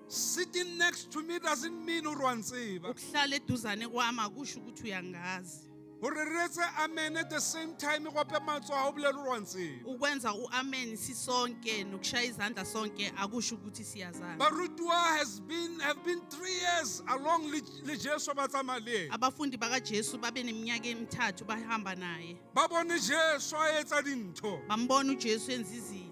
Speaker 4: Sitting next to me doesn't mean hore wa ntseba.
Speaker 5: Ukuhlala eduzane kwami akusho ukuthi uyangazi.
Speaker 4: Hore re etse amen at the same time re ope matsoho ha o bolele hore wa ntseba.
Speaker 5: Ukwenza uamen sisonke nokushaya izandla sonke akusho ukuthi siyazana.
Speaker 4: Barutuwa have been 3 years along le Jesu ba tsamaya le yena.
Speaker 5: Abafundi bakaJesu babe neminyaka emithathu bahamba naye.
Speaker 4: Ba bone Jesu a etsa dintho.
Speaker 5: Bambona uJesu enza izinto.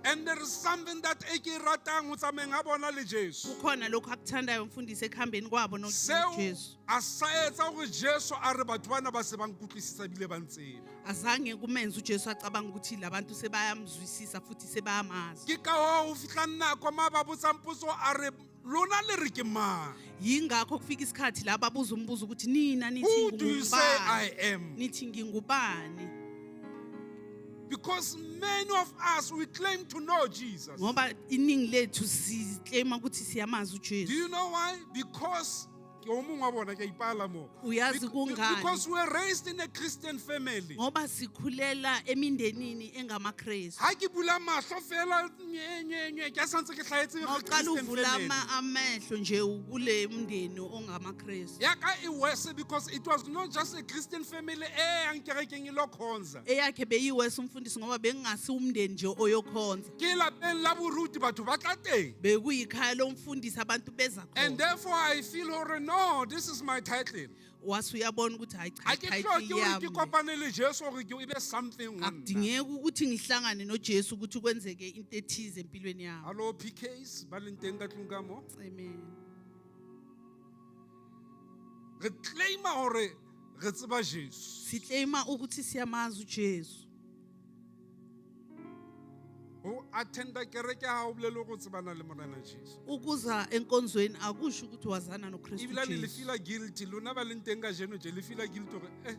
Speaker 4: And there is something that e ke e ratang ho tsamayeng ha bona le Jesu.
Speaker 5: Kukhona lokhu akuthandayo umfundisi ekuhambeni kwabo
Speaker 4: Seo
Speaker 5: noJesu.
Speaker 4: a sa etsa hore Jesu a re batho bana ba se ba nkutlwisisa ebile ba ntseba.
Speaker 5: Azange kumenze uJesu acabanga ukuthi labantu sebayamzwisisa futhi sebayamazi.
Speaker 4: Ke ka hoo ho fihlang nako ma ba botsang potso a re lona le re ke mang?
Speaker 5: Yingakho kufika isikhathi la babuza umbuzo ukuthi nina nithi
Speaker 4: Who do you say
Speaker 5: ngingubani?
Speaker 4: I am?
Speaker 5: Nithi ngingubani?
Speaker 4: Because many of us, we claim to know Jesus.
Speaker 5: Ngoba iningi lethu siclaima ukuthi siyamazi
Speaker 4: Do
Speaker 5: uJesu.
Speaker 4: you know why? Because ke o mong wa bona, ke a ipala mo.
Speaker 5: Uyazi kungani?
Speaker 4: Because we were raised in a Christian family.
Speaker 5: Ngoba sikhulela emindenini engamaKristu.
Speaker 4: Ha ke bula mahlo fela nye nye nye ke santse ke hlahetse
Speaker 5: Mawuqala
Speaker 4: Christian
Speaker 5: uvula
Speaker 4: family.
Speaker 5: amehlo nje ukule mndeni ongamaKristu.
Speaker 4: Ya ka e worse because it was not just a Christian family e yang kerekeng e lo khonza.
Speaker 5: Eyakhe beyiwese umfundisi ngoba bengingasi umndeni nje oyokhonza.
Speaker 4: Ke lapeng la boruti batho ba tla teng.
Speaker 5: Bekuyikhaya lomfundisi abantu beza
Speaker 4: And
Speaker 5: khona.
Speaker 4: therefore I feel hore no, this is my title.
Speaker 5: Wase uyabona ukuthi hayi cha
Speaker 4: Ha ke
Speaker 5: title
Speaker 4: hloke hore
Speaker 5: yami
Speaker 4: ke
Speaker 5: le.
Speaker 4: kopane le Jesu hore ke e be something ho nna.
Speaker 5: Akudingeki ukuthi ngihlangane noJesu ukuthi kwenzeke into ethize empilweni yami.
Speaker 4: Hello PKs ba leng teng ka tlung ka mo.
Speaker 5: Amen.
Speaker 4: Re claima hore re tseba Jesu.
Speaker 5: Siclaima ukuthi siyamazi uJesu.
Speaker 4: Ho attenda kereke ha o bolele hore o tsebana le Morena Jesu.
Speaker 5: Ukuza enkonzweni akusho ukuthi wazana noKristu
Speaker 4: Ebilane le
Speaker 5: Jesu.
Speaker 4: feel guilty lona ba leng teng kajeno tje le feel guilty hore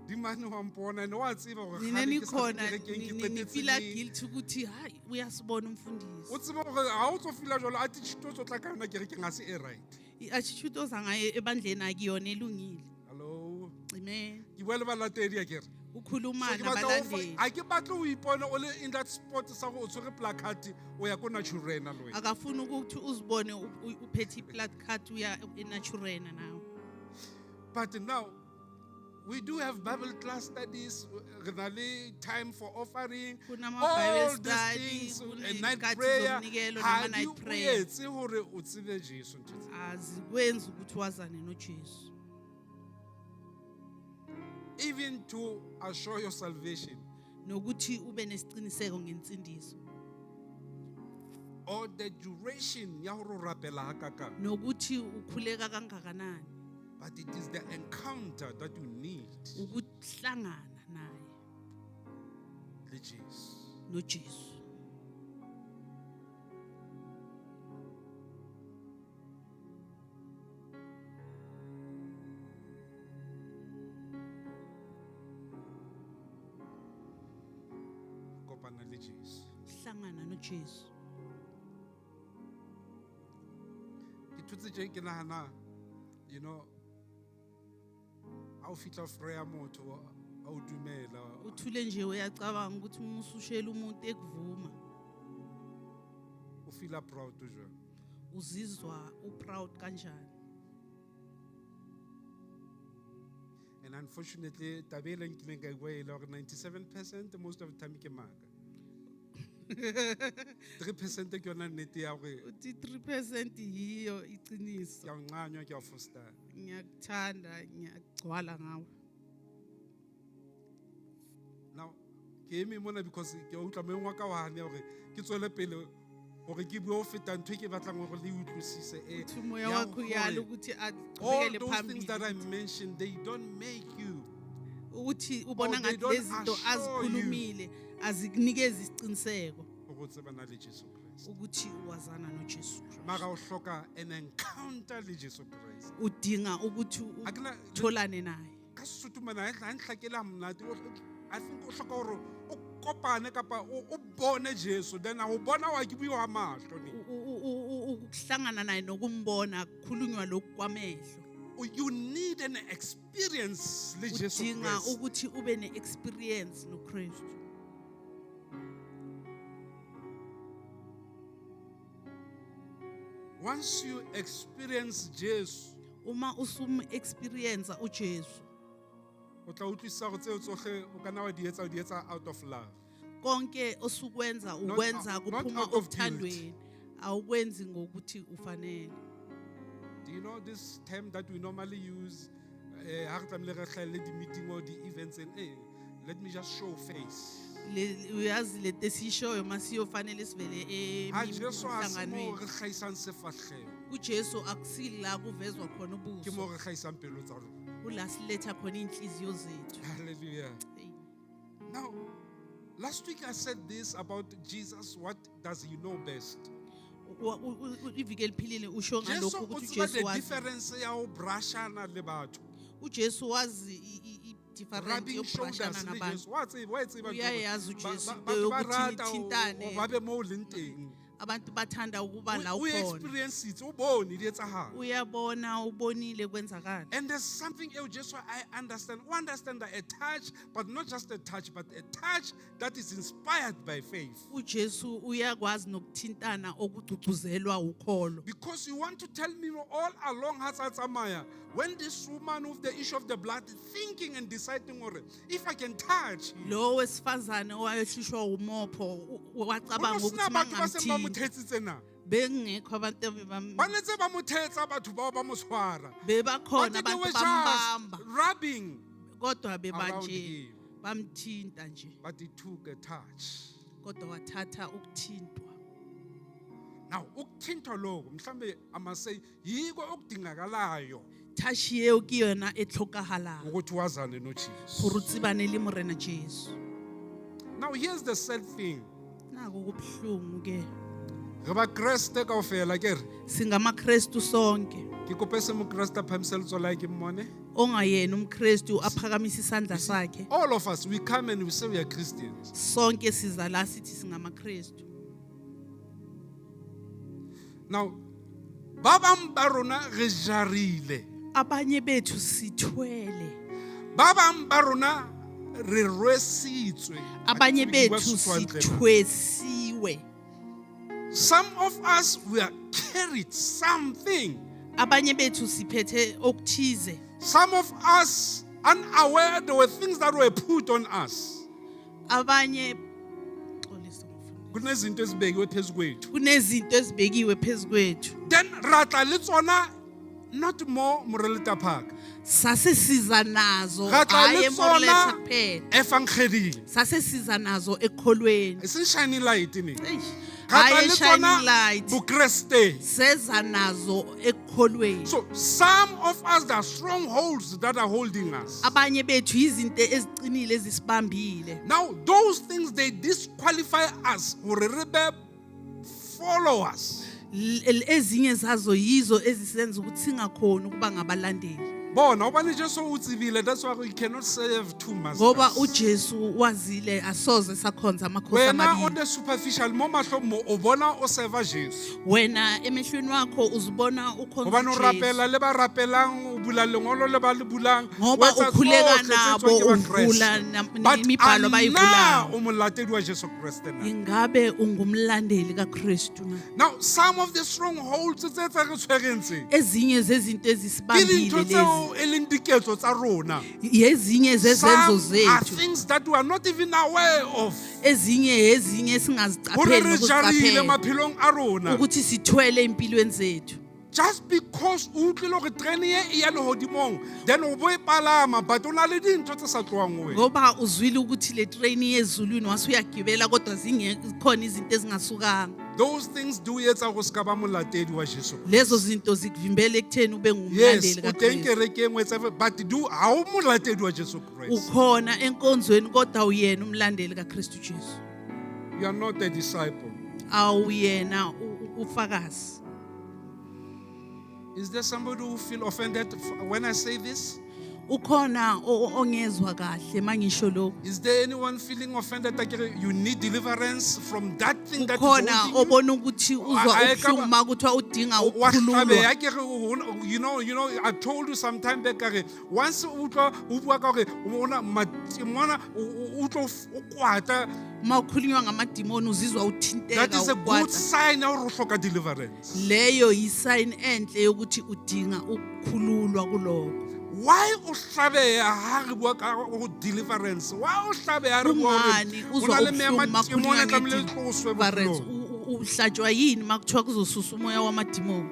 Speaker 4: dimane wa mpona ene wa tseba hore
Speaker 5: Nina
Speaker 4: kgale ke sa tle
Speaker 5: nikhona
Speaker 4: kerekeng, ke qetetse
Speaker 5: nifila
Speaker 4: neng.
Speaker 5: guilty ukuthi hayi uyasibona umfundisi.
Speaker 4: O tsebe hore ha o tlo feel-a jwalo attitude o tlo tla ka yona kerekeng ha se e right.
Speaker 5: I-attitude oza ngayo ebandleni akuyona elungile.
Speaker 4: Hello.
Speaker 5: Amen.
Speaker 4: Ke bua le balatedi akere.
Speaker 5: Ukhuluma
Speaker 4: So ke batla ho fa-
Speaker 5: nabalandeli.
Speaker 4: ha ke batle ho ipona o le in that spot sa hore o tshwere placard o ya ko Naturena le wena.
Speaker 5: Akafuni ukuthi uzibone uphethe i-placard uya eNaturena nawe.
Speaker 4: But now we do have Bible class studies, re na le time for offering,
Speaker 5: Kunama
Speaker 4: all
Speaker 5: Bible
Speaker 4: these
Speaker 5: study,
Speaker 4: things,
Speaker 5: kuney'nkathi
Speaker 4: and night prayer.
Speaker 5: zomnikelo
Speaker 4: Ha
Speaker 5: nama
Speaker 4: di
Speaker 5: night prayer.
Speaker 4: o etse hore o tsebe Jesu ntho tse.
Speaker 5: Azikwenzi ukuthi wazane noJesu.
Speaker 4: Even to assure your salvation
Speaker 5: Nokuthi ube nesiqiniseko ngensindiso.
Speaker 4: or the duration ya hore o rapela hakakang.
Speaker 5: Nokuthi ukhuleka kangakanani.
Speaker 4: But it is the encounter that you need
Speaker 5: Ukuhlangana naye
Speaker 4: le Jesu.
Speaker 5: noJesu.
Speaker 4: Kopana le Jesu.
Speaker 5: Ukuhlangana noJesu.
Speaker 4: Ke thutse tje ke nahana, ha o fihla o freya motho, a o dumela.
Speaker 5: Uthule nje uyacabanga ukuthi uma usushela umuntu ekuvuma.
Speaker 4: O feela proud jwang?
Speaker 5: Uzizwa uproud kanjani?
Speaker 4: And unfortunately, taba e leng kileng ka e bua e le hore 97% most of the time ke maka. 3% ke yona nnete ya hore
Speaker 5: Uthi 3% yiyo iqiniso.
Speaker 4: Ke a o nqanywa, ke a o fostara.
Speaker 5: Ngiyakuthanda, ngiyagcwala ngawe.
Speaker 4: Now, ke eme mona because ke a utlwa moyeng wa ka wa hane hore ke tswele pele hore ke bue ho feta ntho e ke batlang hore le utlwisise e
Speaker 5: Uthi umoya
Speaker 4: ya
Speaker 5: wakho uyala
Speaker 4: hore
Speaker 5: ukuthi
Speaker 4: all
Speaker 5: aqhubekele
Speaker 4: those things that I
Speaker 5: phambili.
Speaker 4: mentioned, they don't make you.
Speaker 5: Ukuthi ubona
Speaker 4: Or they
Speaker 5: ngathi
Speaker 4: don't
Speaker 5: lezi zinto
Speaker 4: assure you.
Speaker 5: azikhulumile azikunikezi isiqiniseko
Speaker 4: Hore o tsebana le Jesu Christ.
Speaker 5: Ukuthi wazana noJesu Christ.
Speaker 4: Mara o hloka an encounter le Jesu Christ.
Speaker 5: Udinga ukuthi
Speaker 4: Ha ke na-
Speaker 5: utholane naye.
Speaker 4: Ka Sesotho mona, ha ntlhakele ha monate, I think o hloka hore o kopane kapa o bone Jesu, then ha o bona wa ke bua wa mahlo ne.
Speaker 5: Ukuhlangana naye nokumbona kukhulunywa lokhu kwamehlo.
Speaker 4: You need an experience le Jesu
Speaker 5: Udinga
Speaker 4: Christ.
Speaker 5: ukuthi ube ne-experience noKristu.
Speaker 4: Once you experience Jesu,
Speaker 5: Uma usum-experience uJesu,
Speaker 4: o tla utlwisisa hore tseo tsohle o ka nna wa di etsa, o di etsa out of love.
Speaker 5: Konke osukwenza
Speaker 4: Not
Speaker 5: ukwenza
Speaker 4: not
Speaker 5: kuphuma
Speaker 4: out of guilt.
Speaker 5: othandweni, awukwenzi ngokuthi ufanele.
Speaker 4: Do you know this term that we normally use? Ha re tlamehile re hlahelle di-meeting or di-events and, hey, let me just show face.
Speaker 5: Uyazi le nto esiyishoyo masiyofanele sivele
Speaker 4: Ha Jesu ha se moo
Speaker 5: emhlanganweni.
Speaker 4: re hlahisang sefahleho.
Speaker 5: UJesu akusila kuvezwa khona
Speaker 4: Ke moo
Speaker 5: ubuso.
Speaker 4: re hlahisang pelo tsa rona.
Speaker 5: Kula siletha khona iy'nhliziyo zethu.
Speaker 4: Hallelujah.
Speaker 5: Amen.
Speaker 4: Now, last week I said this about Jesus. What does he know best?
Speaker 5: Iviki eliphilile usho
Speaker 4: Jesu
Speaker 5: ngalokhu
Speaker 4: o
Speaker 5: ukuthi
Speaker 4: tseba
Speaker 5: uJesu
Speaker 4: the
Speaker 5: wazi.
Speaker 4: difference ya ho brushana le batho.
Speaker 5: UJesu wazi i-difference
Speaker 4: Rubbing shoulders
Speaker 5: yokubrashana
Speaker 4: le
Speaker 5: nabantu.
Speaker 4: Jesu. Wa tseba, wa e tseba ntho eo.
Speaker 5: Uyayazi uJesu into
Speaker 4: Batho ba
Speaker 5: yokuthi
Speaker 4: rata
Speaker 5: nithintane.
Speaker 4: ho ba be moo o leng teng.
Speaker 5: Abantu bathanda ukuba la
Speaker 4: O
Speaker 5: ukhona.
Speaker 4: experience-itse, o bone di etsahala.
Speaker 5: Uyabona, ubonile kwenzakala.
Speaker 4: And there's something else, just so I understand. We understand that a touch, but not just a touch, but a touch that is inspired by faith.
Speaker 5: UJesu uyakwazi nokuthintana okugcugcuzelwa ukholo.
Speaker 4: Because you want to tell me all along, Hatsatsamaya, when this woman with the issue of the blood thinking and deciding, or if I can touch him.
Speaker 5: Lo wesifazane owayehlushwa umopho wacabanga
Speaker 4: Ho no
Speaker 5: ukuthi
Speaker 4: sena batho ba seng ba mo
Speaker 5: mangamthinta.
Speaker 4: thetsitse na?
Speaker 5: Bengekho abantu ebebam-
Speaker 4: Ba ne ntse ba mo thetsa batho bao ba mo tshwara.
Speaker 5: Bebakhona
Speaker 4: But they
Speaker 5: abantu
Speaker 4: were
Speaker 5: bambamba.
Speaker 4: just rubbing
Speaker 5: Kodwa beba
Speaker 4: around
Speaker 5: nje
Speaker 4: him.
Speaker 5: bamthinta nje.
Speaker 4: But he took a touch.
Speaker 5: Kodwa wathatha ukuthintwa.
Speaker 4: Now, ukuthintwa lokho, mhlambe I must say, yiko okudingakalayo
Speaker 5: Touch eo ke yona e tlhokahalang
Speaker 4: ukuthi wazane noJesu.
Speaker 5: gore o tsebane le Morena Jesu.
Speaker 4: Now, here's the sad thing.
Speaker 5: Naku kubuhlungu ke.
Speaker 4: Re ba Kreste kaofela ke re.
Speaker 5: SingamaKristu sonke.
Speaker 4: Ke kope se moKreste a phahamise letsoho la hae ke mmone.
Speaker 5: Ongayena umKristu aphakamise isandla sakhe.
Speaker 4: All of us, we come and we say we are Christians.
Speaker 5: Sonke siza la sithi singamaKristu.
Speaker 4: Now, ba bang ba rona re jarile.
Speaker 5: Abanye bethu sithwele.
Speaker 4: Ba bang ba rona re rwesitswe.
Speaker 5: Abanye
Speaker 4: Ha ke tsebe ke bua
Speaker 5: bethu
Speaker 4: Sesotho hantle na.
Speaker 5: sithwesiwe.
Speaker 4: Some of us, we are carried something.
Speaker 5: Abanye bethu siphethe okuthize.
Speaker 4: Some of us, unaware, there were things that were put on us.
Speaker 5: Abanye Xolisa mfundisi.
Speaker 4: Kunezinto ezibekiwe phezu kwethu.
Speaker 5: Kunezinto ezibekiwe phezu kwethu.
Speaker 4: Then ra tla le tsona not more Moreleta Park.
Speaker 5: Sase siza nazo
Speaker 4: Ra tla
Speaker 5: hayi
Speaker 4: le
Speaker 5: eMoreleta
Speaker 4: tsona
Speaker 5: kuphela.
Speaker 4: evangelini.
Speaker 5: Sase siza nazo ekholweni.
Speaker 4: E seng shining light ne.
Speaker 5: Eish,
Speaker 4: Ra tla
Speaker 5: hayi
Speaker 4: le
Speaker 5: shining
Speaker 4: tsona
Speaker 5: light.
Speaker 4: Bokreste.
Speaker 5: Seza nazo ekholweni.
Speaker 4: So some of us, there are strongholds that are holding us.
Speaker 5: Abanye bethu izinto eziqinile ezisibambile.
Speaker 4: Now those things, they disqualify us hore re be followers.
Speaker 5: Ezinye zazo yizo ezisenza ukuthi singakhoni ukuba ngabalandeli.
Speaker 4: Bona, hobane Jesu o tsebile, that's why we cannot serve two
Speaker 5: Ngoba
Speaker 4: masters.
Speaker 5: uJesu wazile asoze sakhonza amakhosi
Speaker 4: Wena on
Speaker 5: amabili.
Speaker 4: the superficial, mo mahlong mo, o bona o serva Jesu.
Speaker 5: Wena emehlweni wakho uzibona ukhonza
Speaker 4: Hobane o
Speaker 5: uJesu.
Speaker 4: rapela le ba rapelang, o bula lengolo le ba le bulang, o
Speaker 5: Ngoba
Speaker 4: etsa
Speaker 5: ukhuleka
Speaker 4: tsohle tse
Speaker 5: nabo
Speaker 4: etswang ke Bakreste.
Speaker 5: uvula
Speaker 4: But
Speaker 5: imibhalo
Speaker 4: a na
Speaker 5: abayivulayo.
Speaker 4: o molatedi wa Jesu Kreste na?
Speaker 5: Ingabe ungumlandeli kaKristu na?
Speaker 4: Now, some of the strongholds tse tse re tshwereng tse,
Speaker 5: Ezinye zezinto
Speaker 4: ke
Speaker 5: ezisibambile
Speaker 4: dintho
Speaker 5: lezi.
Speaker 4: tseo e leng diketso tsa rona.
Speaker 5: Yezinye zezenzo
Speaker 4: Some are
Speaker 5: zethu.
Speaker 4: things that we are not even aware of.
Speaker 5: Ezinye ezinye
Speaker 4: Hore
Speaker 5: esingazicapheli
Speaker 4: re jarile
Speaker 5: nokuzicaphela.
Speaker 4: maphelong a rona.
Speaker 5: Ukuthi sithwele empilweni zethu.
Speaker 4: Just because o utlwile hore terene e e ya lehodimong, then o bo e palama, but o na le dintho tse sa tlohang ho wena.
Speaker 5: Ngoba uzwile ukuthi le train yezulwini wase uyagibela kodwa zikhona izinto ezingasukanga.
Speaker 4: Those things do etsa hore o ska ba molatedi wa Jesu.
Speaker 5: Lezo zinto zikuvimbela ekutheni ube
Speaker 4: Yes,
Speaker 5: ngumlandeli
Speaker 4: o teng
Speaker 5: kaKristu.
Speaker 4: kerekeng o etsa, but do ha o molatedi wa Jesu Christ.
Speaker 5: Ukhona enkonzweni kodwa uyena umlandeli kaKristu Jesu.
Speaker 4: You are not a disciple.
Speaker 5: Awuyena ufakazi.
Speaker 4: Is there somebody who feel offended when I say this?
Speaker 5: Ukhona ongezwa kahle mangisho lokhu.
Speaker 4: Is there anyone feeling offended that you need deliverance from that thing that is
Speaker 5: Ukhona
Speaker 4: holding you?
Speaker 5: obona ukuthi uzwa ubuhlungu makuthiwa udinga
Speaker 4: Wa
Speaker 5: ukukhululwa.
Speaker 4: hlabeha ke re I told you some time back ka re, once o utlwa o bua ka hore o na matimona, o utlwa o kwata,
Speaker 5: Uma ukhulunywa ngamadimoni uzizwa
Speaker 4: that
Speaker 5: uthinteka
Speaker 4: is a good
Speaker 5: ukwata.
Speaker 4: sign ya hore o hloka deliverance.
Speaker 5: Leyo yisign enhle yokuthi udinga ukukhululwa kuloko.
Speaker 4: Why o hlabeha ha re bua ka ho deliverance? Why o hlabeha ha re bua hore
Speaker 5: Kungani
Speaker 4: ho
Speaker 5: uzwa
Speaker 4: na le meya
Speaker 5: ubuhlungu
Speaker 4: matimona
Speaker 5: makhulunywa
Speaker 4: e tlamehile e tloswe
Speaker 5: ngedeliverance?
Speaker 4: bophelong?
Speaker 5: Uhlatshwa yini makuthiwa kuzosusa umoya wamadimoni?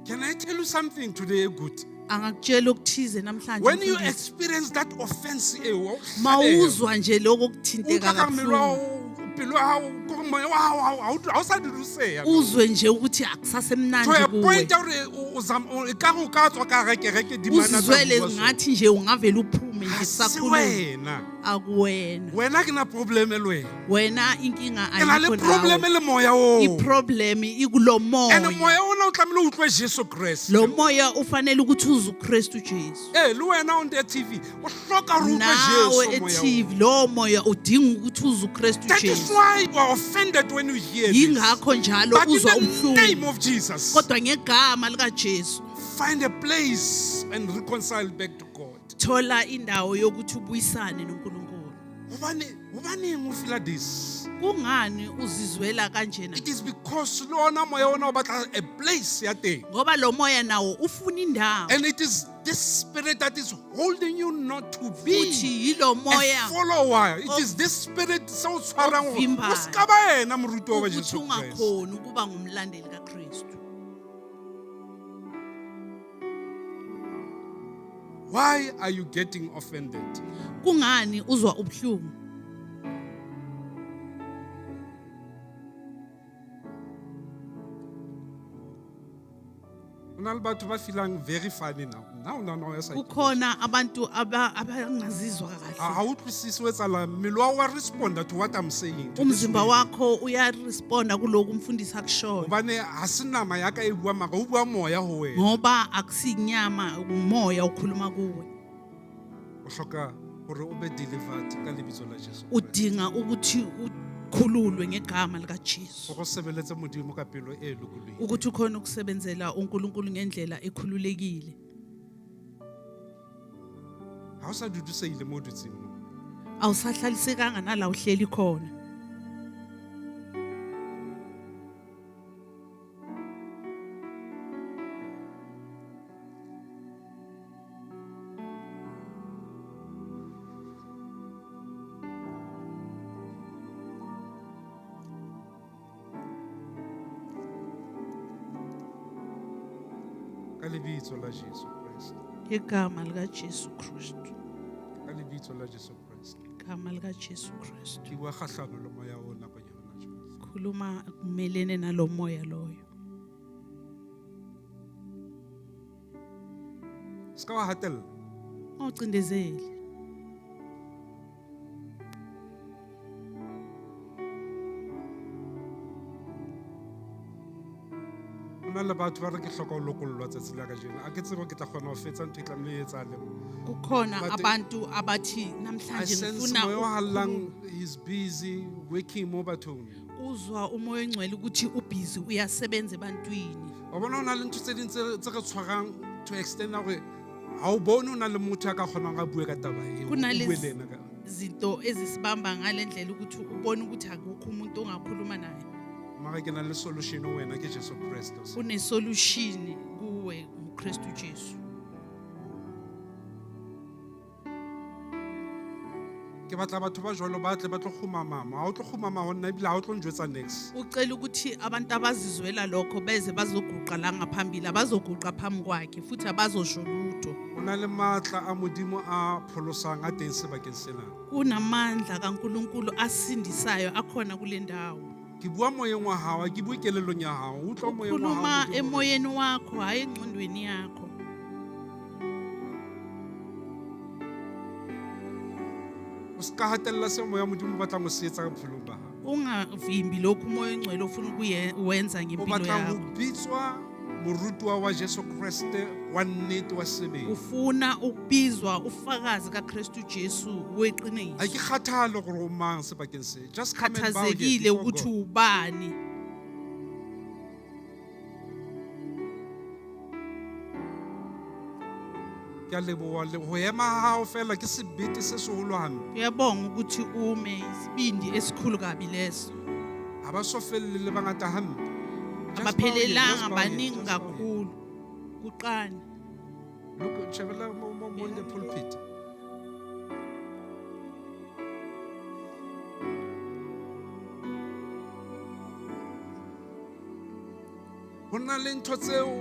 Speaker 4: Can I tell you something today, good?
Speaker 5: Angakutshela okuthize namhlanje
Speaker 4: When you
Speaker 5: mfundisi.
Speaker 4: experience that offense, wa o hlabeha.
Speaker 5: Mawuzwa nje lokho
Speaker 4: O
Speaker 5: okuthinteka
Speaker 4: utlwa ka mmele wa
Speaker 5: kabuhlungu.
Speaker 4: hao, pelo ya hao, kore moya wa hao, ha o sa duduseha.
Speaker 5: Uzwe nje ukuthi
Speaker 4: To
Speaker 5: akusasemnandi
Speaker 4: a
Speaker 5: kuwe.
Speaker 4: point ya hore ekare o ka tswa ka hara kereke dimana tsa
Speaker 5: Uzizwele
Speaker 4: bua so.
Speaker 5: ngathi nje ungavele uphume nje
Speaker 4: Ha se
Speaker 5: sakhuluma.
Speaker 4: wena.
Speaker 5: Akuwena.
Speaker 4: Wena ke na problem le wena.
Speaker 5: Wena inkinga
Speaker 4: Ke na le
Speaker 5: ayikho
Speaker 4: problem
Speaker 5: nawe.
Speaker 4: le moya oo.
Speaker 5: Iproblem ikulo
Speaker 4: And
Speaker 5: moya.
Speaker 4: moya ona o tlamehile o utlwe Jesu Kreste.
Speaker 5: Lo moya ufanele ukuthi uze uKristu Jesu.
Speaker 4: Eh, le wena on the TV, o hloka hore o utlwe
Speaker 5: Nawe
Speaker 4: Jesu moya oo.
Speaker 5: e-TV lo moya udinga ukuthi uze uKristu
Speaker 4: That is
Speaker 5: Jesu.
Speaker 4: why you are offended when you hear this.
Speaker 5: Yingakho njalo
Speaker 4: But in
Speaker 5: uzwa
Speaker 4: the name
Speaker 5: ubuhlungu.
Speaker 4: of Jesus,
Speaker 5: Kodwa ngegama likaJesu
Speaker 4: find a place and reconcile back to God.
Speaker 5: thola indawo yokuthi ubuyisane noNkulunkulu.
Speaker 4: Hobaneng o feel this?
Speaker 5: Kungani uzizwela kanjena?
Speaker 4: It is because le ona moya ona o batla a place ya teng.
Speaker 5: Ngoba lo moya nawo ufuna indawo.
Speaker 4: And it is this spirit that is holding you not to
Speaker 5: Futhi
Speaker 4: be
Speaker 5: yilo
Speaker 4: a
Speaker 5: moya
Speaker 4: follower. It is this spirit se o tshwarang hore
Speaker 5: Okuvimbayo.
Speaker 4: o ska ba yena moruti wa
Speaker 5: ukuthi
Speaker 4: Jesu Kreste.
Speaker 5: ungakhoni ukuba ngumlandeli kaKristu.
Speaker 4: Why are you getting offended?
Speaker 5: Kungani uzwa ubuhlungu?
Speaker 4: Ho na le batho ba feelang very funny now. Now, now, now, yes, I
Speaker 5: Kukhona abantu abangazizwa kahle.
Speaker 4: Ha o utlwisise ho etsahalang. Mmele wa hao wa responda to what I'm saying. To this
Speaker 5: Umzimba
Speaker 4: lady.
Speaker 5: wakho uyaresponda kuloko umfundisi akushoyo.
Speaker 4: Hobane ha se nama ya ka e buang mara ho bua moya ho wena.
Speaker 5: Ngoba akusinyama umoya okhuluma kuwe.
Speaker 4: O hloka hore o be delivered ka lebitso la Jesu. Kreste.
Speaker 5: Udinga ukuthi ukhululwe ngegama likaJesu.
Speaker 4: Hore o sebeletse Modimo ka pelo e lokolohileng.
Speaker 5: Ukuthi ukhona ukusebenzela uNkulunkulu ngendlela ekhululekile.
Speaker 4: Ha o sa dudusehile mo o dutseng mo.
Speaker 5: Awusahlalisekanga nala uhleli khona.
Speaker 4: Ka lebitso la Jesu Kreste.
Speaker 5: Igama likaJesu Kristu.
Speaker 4: Ka lebitso la Jesu Kreste.
Speaker 5: Igama likaJesu Kristu.
Speaker 4: Ke bua kgahlano le moya o nakong ya hona jwale.
Speaker 5: Khuluma kumelene nalomoya loyo.
Speaker 4: Se ka wa hatella.
Speaker 5: Ungawucindezeli.
Speaker 4: Ho Ho na le batho ba re ke hloka ho lokollwa tsatsi la kajeno. A ke tsebe ke tla kgona ho fetsa ntho e tlamehile e etsahale mo.
Speaker 5: Kukhona
Speaker 4: But
Speaker 5: abantu abathi
Speaker 4: I
Speaker 5: namhlanje
Speaker 4: sense
Speaker 5: ngifuna
Speaker 4: moya o hallang
Speaker 5: ukukhuluma."
Speaker 4: is busy working mo bathong.
Speaker 5: Uzwa umoya ongcwele ukuthi ubhizi uyasebenza ebantwini.
Speaker 4: Wa bona ho na le ntho tse ding tse re tshwarang to extend ya hore ha o bone ho na le motho a ka kgonang a bue ka taba eo.
Speaker 5: Kuna
Speaker 4: O bue
Speaker 5: lezi
Speaker 4: le yena ka.
Speaker 5: zinto ezisibamba ngale ndlela ukuthi ubone ukuthi akukho umuntu ongakhuluma naye.
Speaker 4: Mara ke na le solution ho wena ke Jesu Kreste.
Speaker 5: Une-solution kuwe nguKristu Jesu.
Speaker 4: Ke batla batho ba jwalo ba tle ba tlo kgumama. Ha o tlo kgumama ho nna ebile ha o tlo njwetsa niks.
Speaker 5: Ucela ukuthi abantu abazizwela lokho beze bazoguqa la ngaphambili, abazoguqa phambi kwakhe futhi abazosho lutho.
Speaker 4: Ho na le matla a Modimo a pholosang a teng sebakeng sena.
Speaker 5: Kunamandla kaNkuluNkulu asindisayo akhona kule ndawo.
Speaker 4: Ke bua moyeng wa hao, ha ke bue kelellong ya hao. Utlwa moyeng wa hao
Speaker 5: Ukhuluma
Speaker 4: Modimo hore-
Speaker 5: emoyeni wakho hayi engqondweni yakho.
Speaker 4: O ska hatella seo moya wa Modimo o batlang ho se etsa bophelong ba hao.
Speaker 5: Ungavimbi lokhu umoya ongcwele ofuna ukuwenza
Speaker 4: O
Speaker 5: ngempilo
Speaker 4: batlang ho
Speaker 5: yakho.
Speaker 4: bitswa morutuwa wa Jesu Kreste wa nnete wa sebele.
Speaker 5: Ufuna ukubizwa ufakazi kaKristu Jesu
Speaker 4: Ha
Speaker 5: weqiniso.
Speaker 4: ke kgathale hore o mang sebakeng se. Just come and bow here
Speaker 5: Khathazekile
Speaker 4: before
Speaker 5: ukuthi
Speaker 4: God.
Speaker 5: ubani.
Speaker 4: Ke a leboha le ho ema ha hao fela ke sebete se seholo hampe.
Speaker 5: Uyabonga ukuthi ume isibindi esikhulu kabi leso.
Speaker 4: Ha ba so felle le bangata hampe. Just bow here, just
Speaker 5: Abaphelelanga
Speaker 4: bow here,
Speaker 5: baningi
Speaker 4: just bow here.
Speaker 5: kakhulu. Kuqani.
Speaker 4: Look, shebella mo in the pulpit. Ho na le ntho tseo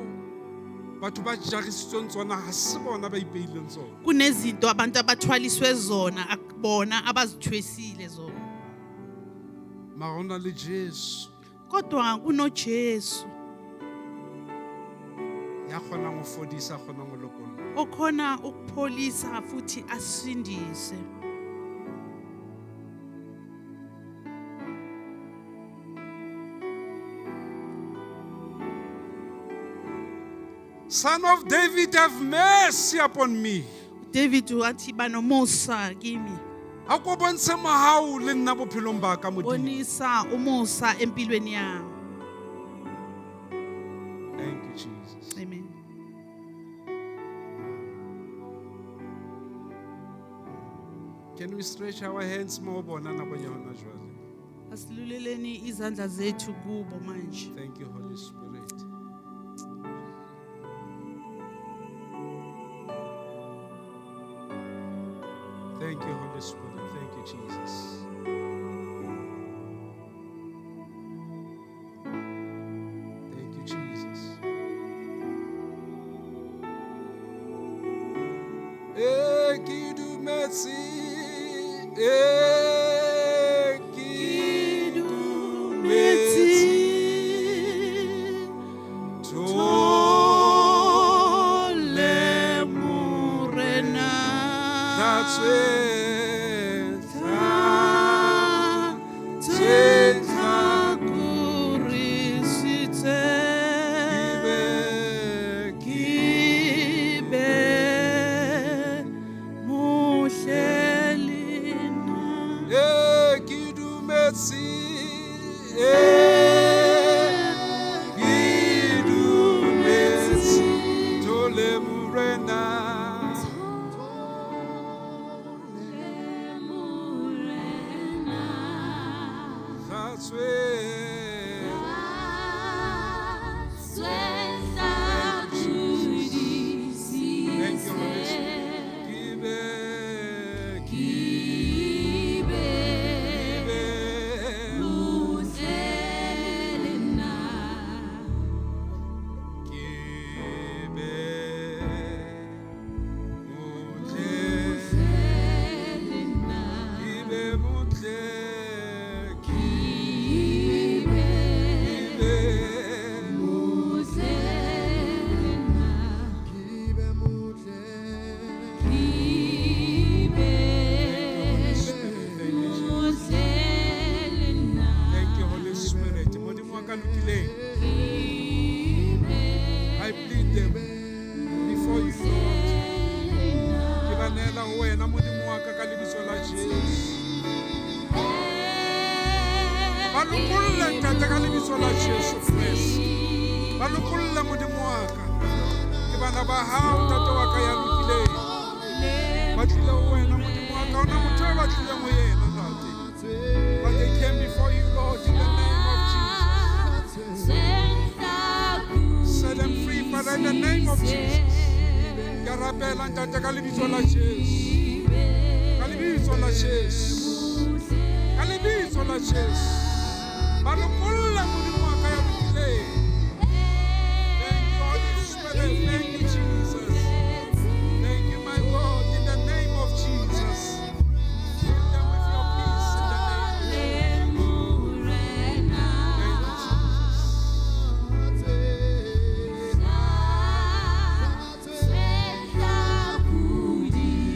Speaker 4: batho ba jarisitsweng tsona ha se bona ba ipeileng tsona.
Speaker 5: Kunezinto abantu abathwaliswe zona akubona abazithwesile zona.
Speaker 4: Mara ho na le Jesu
Speaker 5: Kodwa kunoJesu
Speaker 4: ya kgonang ho fodisa, kgonang ho lokolla.
Speaker 5: okhona ukupholisa futhi asindise.
Speaker 4: Son of David, have mercy upon me.
Speaker 5: David wathi banomusa kimi.
Speaker 4: A ko bontshe mohau le nna bophelong ba ka Modimo.
Speaker 5: Bonisa umusa empilweni yami.
Speaker 4: Thank you, Jesus.
Speaker 5: Amen.
Speaker 4: Can we stretch our hands mo ho bona nakong ya hona jwale?
Speaker 5: Asiluleleni izandla zethu kubo manje.
Speaker 4: Thank you, Holy Spirit. Thank you, Holy Spirit. Thank you, Jesus. Thank you, Jesus. Eh, ke dumetse, eh, ke dumetse.
Speaker 5: Thole Morena.
Speaker 4: Thole Morena. lebitso la Jesu Kreste. Ba lokolle Modimo wa ka. Ke bana ba hao ntate wa ka ya lokileng. Ba tlile ho wena Modimo wa ka. Ha hona motho e ba tlileng ho yena ntate. But they came before you, Lord, in the name of Jesus. Set them free, Father, in the name of Jesus. Ke a rapela ntate ka lebitso la Jesu. Ka lebitso la Jesu. Ka lebitso la Jesu. Ba lokolle Modimo wa ka ya lokileng. Thank you, Holy Spirit. Thank you, Jesus. Thank you, my God, in the name of Jesus. Fill them with your peace in the name of Jesus. Thank you, Jesus.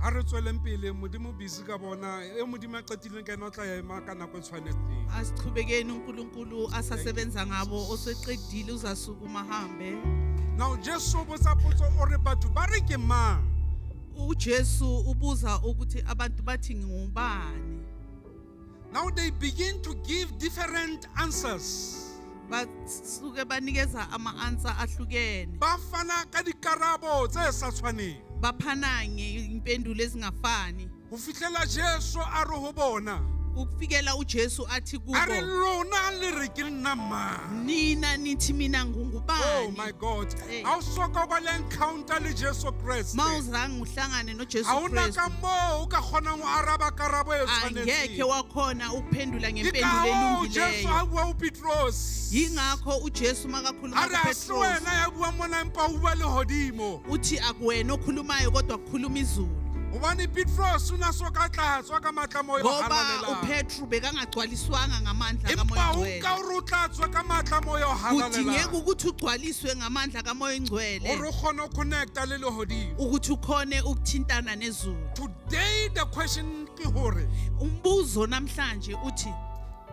Speaker 4: Ha re tsweleng pele Modimo busy ka bona e Modimo a qetileng ka ena o tla ema ka nako e tshwanetseng.
Speaker 5: Asichubekeni uNkulunkulu asasebenza ngabo oseqedile uzasukuma hambe.
Speaker 4: Now Jesu o botsa potso o re batho ba re ke mang?
Speaker 5: uJesu ubuza ukuthi abantu bathi ngubani.
Speaker 4: Now they begin to give different answers.
Speaker 5: Basuke banikeza ama-answer ahlukene.
Speaker 4: Ba fana ka dikarabo tse sa tshwaneng.
Speaker 5: Baphana ngeimpendulo ezingafani.
Speaker 4: Ho fihlela Jesu a re ho bona,
Speaker 5: Ukufikela uJesu athi
Speaker 4: a re
Speaker 5: kubo,
Speaker 4: lona le re ke nna mang?
Speaker 5: nina nithi mina
Speaker 4: Oh
Speaker 5: ngungubani?
Speaker 4: my God.
Speaker 5: Hey.
Speaker 4: Ha o soka o ba le encounter le Jesu Kreste.
Speaker 5: Mawuzange uhlangane noJesu
Speaker 4: Ha hona
Speaker 5: Kristu,
Speaker 4: ka moo o ka kgonang ho araba karabo e
Speaker 5: angeke
Speaker 4: tshwanetseng.
Speaker 5: wakhona ukuphendula
Speaker 4: Ke ka
Speaker 5: ngempendulo
Speaker 4: hoo Jesu
Speaker 5: elungileyo.
Speaker 4: a bua ho Petros.
Speaker 5: Yingakho uJesu makakhuluma
Speaker 4: A re ha se
Speaker 5: kuPetros
Speaker 4: wena ya buang mona empa o bua lehodimo.
Speaker 5: uthi akuwena okhulumayo kodwa kukhuluma izulu.
Speaker 4: Hobane Petros o na so ka tlatswa ka matla a moya o
Speaker 5: Ngoba
Speaker 4: halalelang.
Speaker 5: uPetru bekangagcwaliswanga ngamandla kaMoya
Speaker 4: Empa o
Speaker 5: oNgcwele.
Speaker 4: nka hore o tla tswa ka matla a moya o
Speaker 5: Kudingeka
Speaker 4: halalelang.
Speaker 5: ukuthi ugcwaliswe ngamandla kaMoya oNgcwele
Speaker 4: Hore o kgone ho connecta le lehodimo.
Speaker 5: ukuthi ukhone ukuthintana nezulu.
Speaker 4: Today the question ke hore
Speaker 5: Umbuzo namhlanje uthi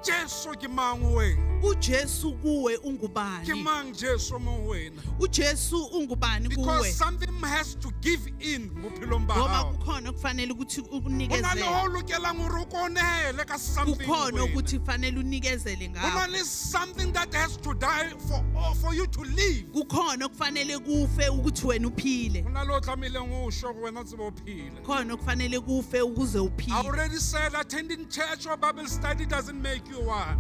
Speaker 4: Jesu ke mang ho wena?
Speaker 5: uJesu kuwe
Speaker 4: Ke
Speaker 5: ungubani?
Speaker 4: mang Jesu mo ho wena?
Speaker 5: uJesu ungubani kuwe?
Speaker 4: Because something has to give in bophelong ba
Speaker 5: Ngoba
Speaker 4: hao.
Speaker 5: kukhona okufanele ukuthi
Speaker 4: Ho na le
Speaker 5: ukunikezele.
Speaker 4: ho lokelang hore o ko nehele ka something ho
Speaker 5: Kukhona
Speaker 4: wena.
Speaker 5: ukuthi kufanele unikezele
Speaker 4: Ho na
Speaker 5: ngakho.
Speaker 4: le something that has to die for you to live.
Speaker 5: Kukhona okufanele kufe ukuthi wena uphile.
Speaker 4: Ho na le o tlamehileng o shwe hore wena o tsebe ho phela.
Speaker 5: Kukhona okufanele kufe ukuze
Speaker 4: I
Speaker 5: uphile.
Speaker 4: already said attending church or Bible study doesn't make you one.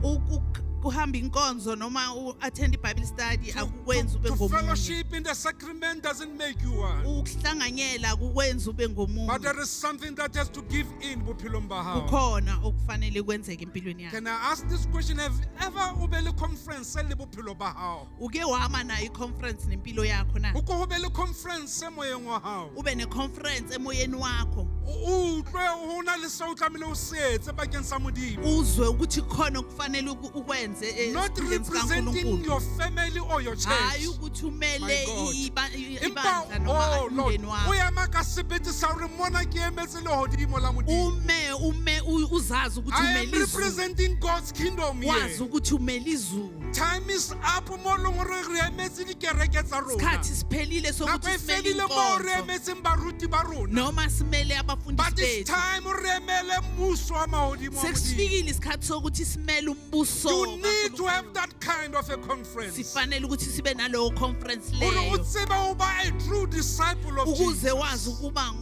Speaker 5: Kuhamba inkonzo noma u-attend i-Bible study akukwenzi ube
Speaker 4: To
Speaker 5: ngomunye.
Speaker 4: fellowship in the sacrament doesn't make you one.
Speaker 5: Ukuhlanganyela akukwenzi ube
Speaker 4: But
Speaker 5: ngomunye.
Speaker 4: there is something that has to give in bophelong ba hao.
Speaker 5: Kukhona okufanele kwenzeke empilweni yakho.
Speaker 4: Can I ask this question? Have ever o be le conference le bophelo ba hao?
Speaker 5: Uke wama nayo i-conference nempilo yakho na?
Speaker 4: O ko ho be le conference moyeng wa hao.
Speaker 5: Ube ne-conference emoyeni wakho.
Speaker 4: O utlwe ho na le seo o tlamehile o se etse bakeng sa Modimo.
Speaker 5: Uzwe ukuthi kukhona okufanele ukwenze
Speaker 4: Not
Speaker 5: esikhundleni
Speaker 4: representing
Speaker 5: sikaNkulunkulu.
Speaker 4: your family or your
Speaker 5: Hayi
Speaker 4: church.
Speaker 5: ukuthi
Speaker 4: My
Speaker 5: umele
Speaker 4: God. Empa
Speaker 5: ibandla noma
Speaker 4: oh Lord,
Speaker 5: umndeni
Speaker 4: o
Speaker 5: wakho.
Speaker 4: ema ka sebete sa hore mona ke emetse lehodimo la Modimo.
Speaker 5: Ume uzazi ukuthi
Speaker 4: I am
Speaker 5: umele izulu.
Speaker 4: representing God's kingdom
Speaker 5: Wazi
Speaker 4: here.
Speaker 5: ukuthi umele izulu.
Speaker 4: Time is up mo leng hore re emetse dikereke tsa rona.
Speaker 5: Isikhathi siphelile
Speaker 4: Nako
Speaker 5: sokuthi
Speaker 4: e
Speaker 5: simele
Speaker 4: fedile moo re
Speaker 5: inkonzo
Speaker 4: emetseng baruti ba rona.
Speaker 5: noma simele abafundisi
Speaker 4: But it's
Speaker 5: bethu.
Speaker 4: time hore re emele mmuso wa mahodimo wa Modimo.
Speaker 5: Sekufikile isikhathi sokuthi simele umbuso
Speaker 4: You need to
Speaker 5: kaNkulunkulu.
Speaker 4: have that kind of a conference.
Speaker 5: Sifanele ukuthi sibe nalowo conference
Speaker 4: Hore o
Speaker 5: leyo
Speaker 4: tsebe ho ba a true disciple of
Speaker 5: ukuze wazi
Speaker 4: Jesus.
Speaker 5: ukuba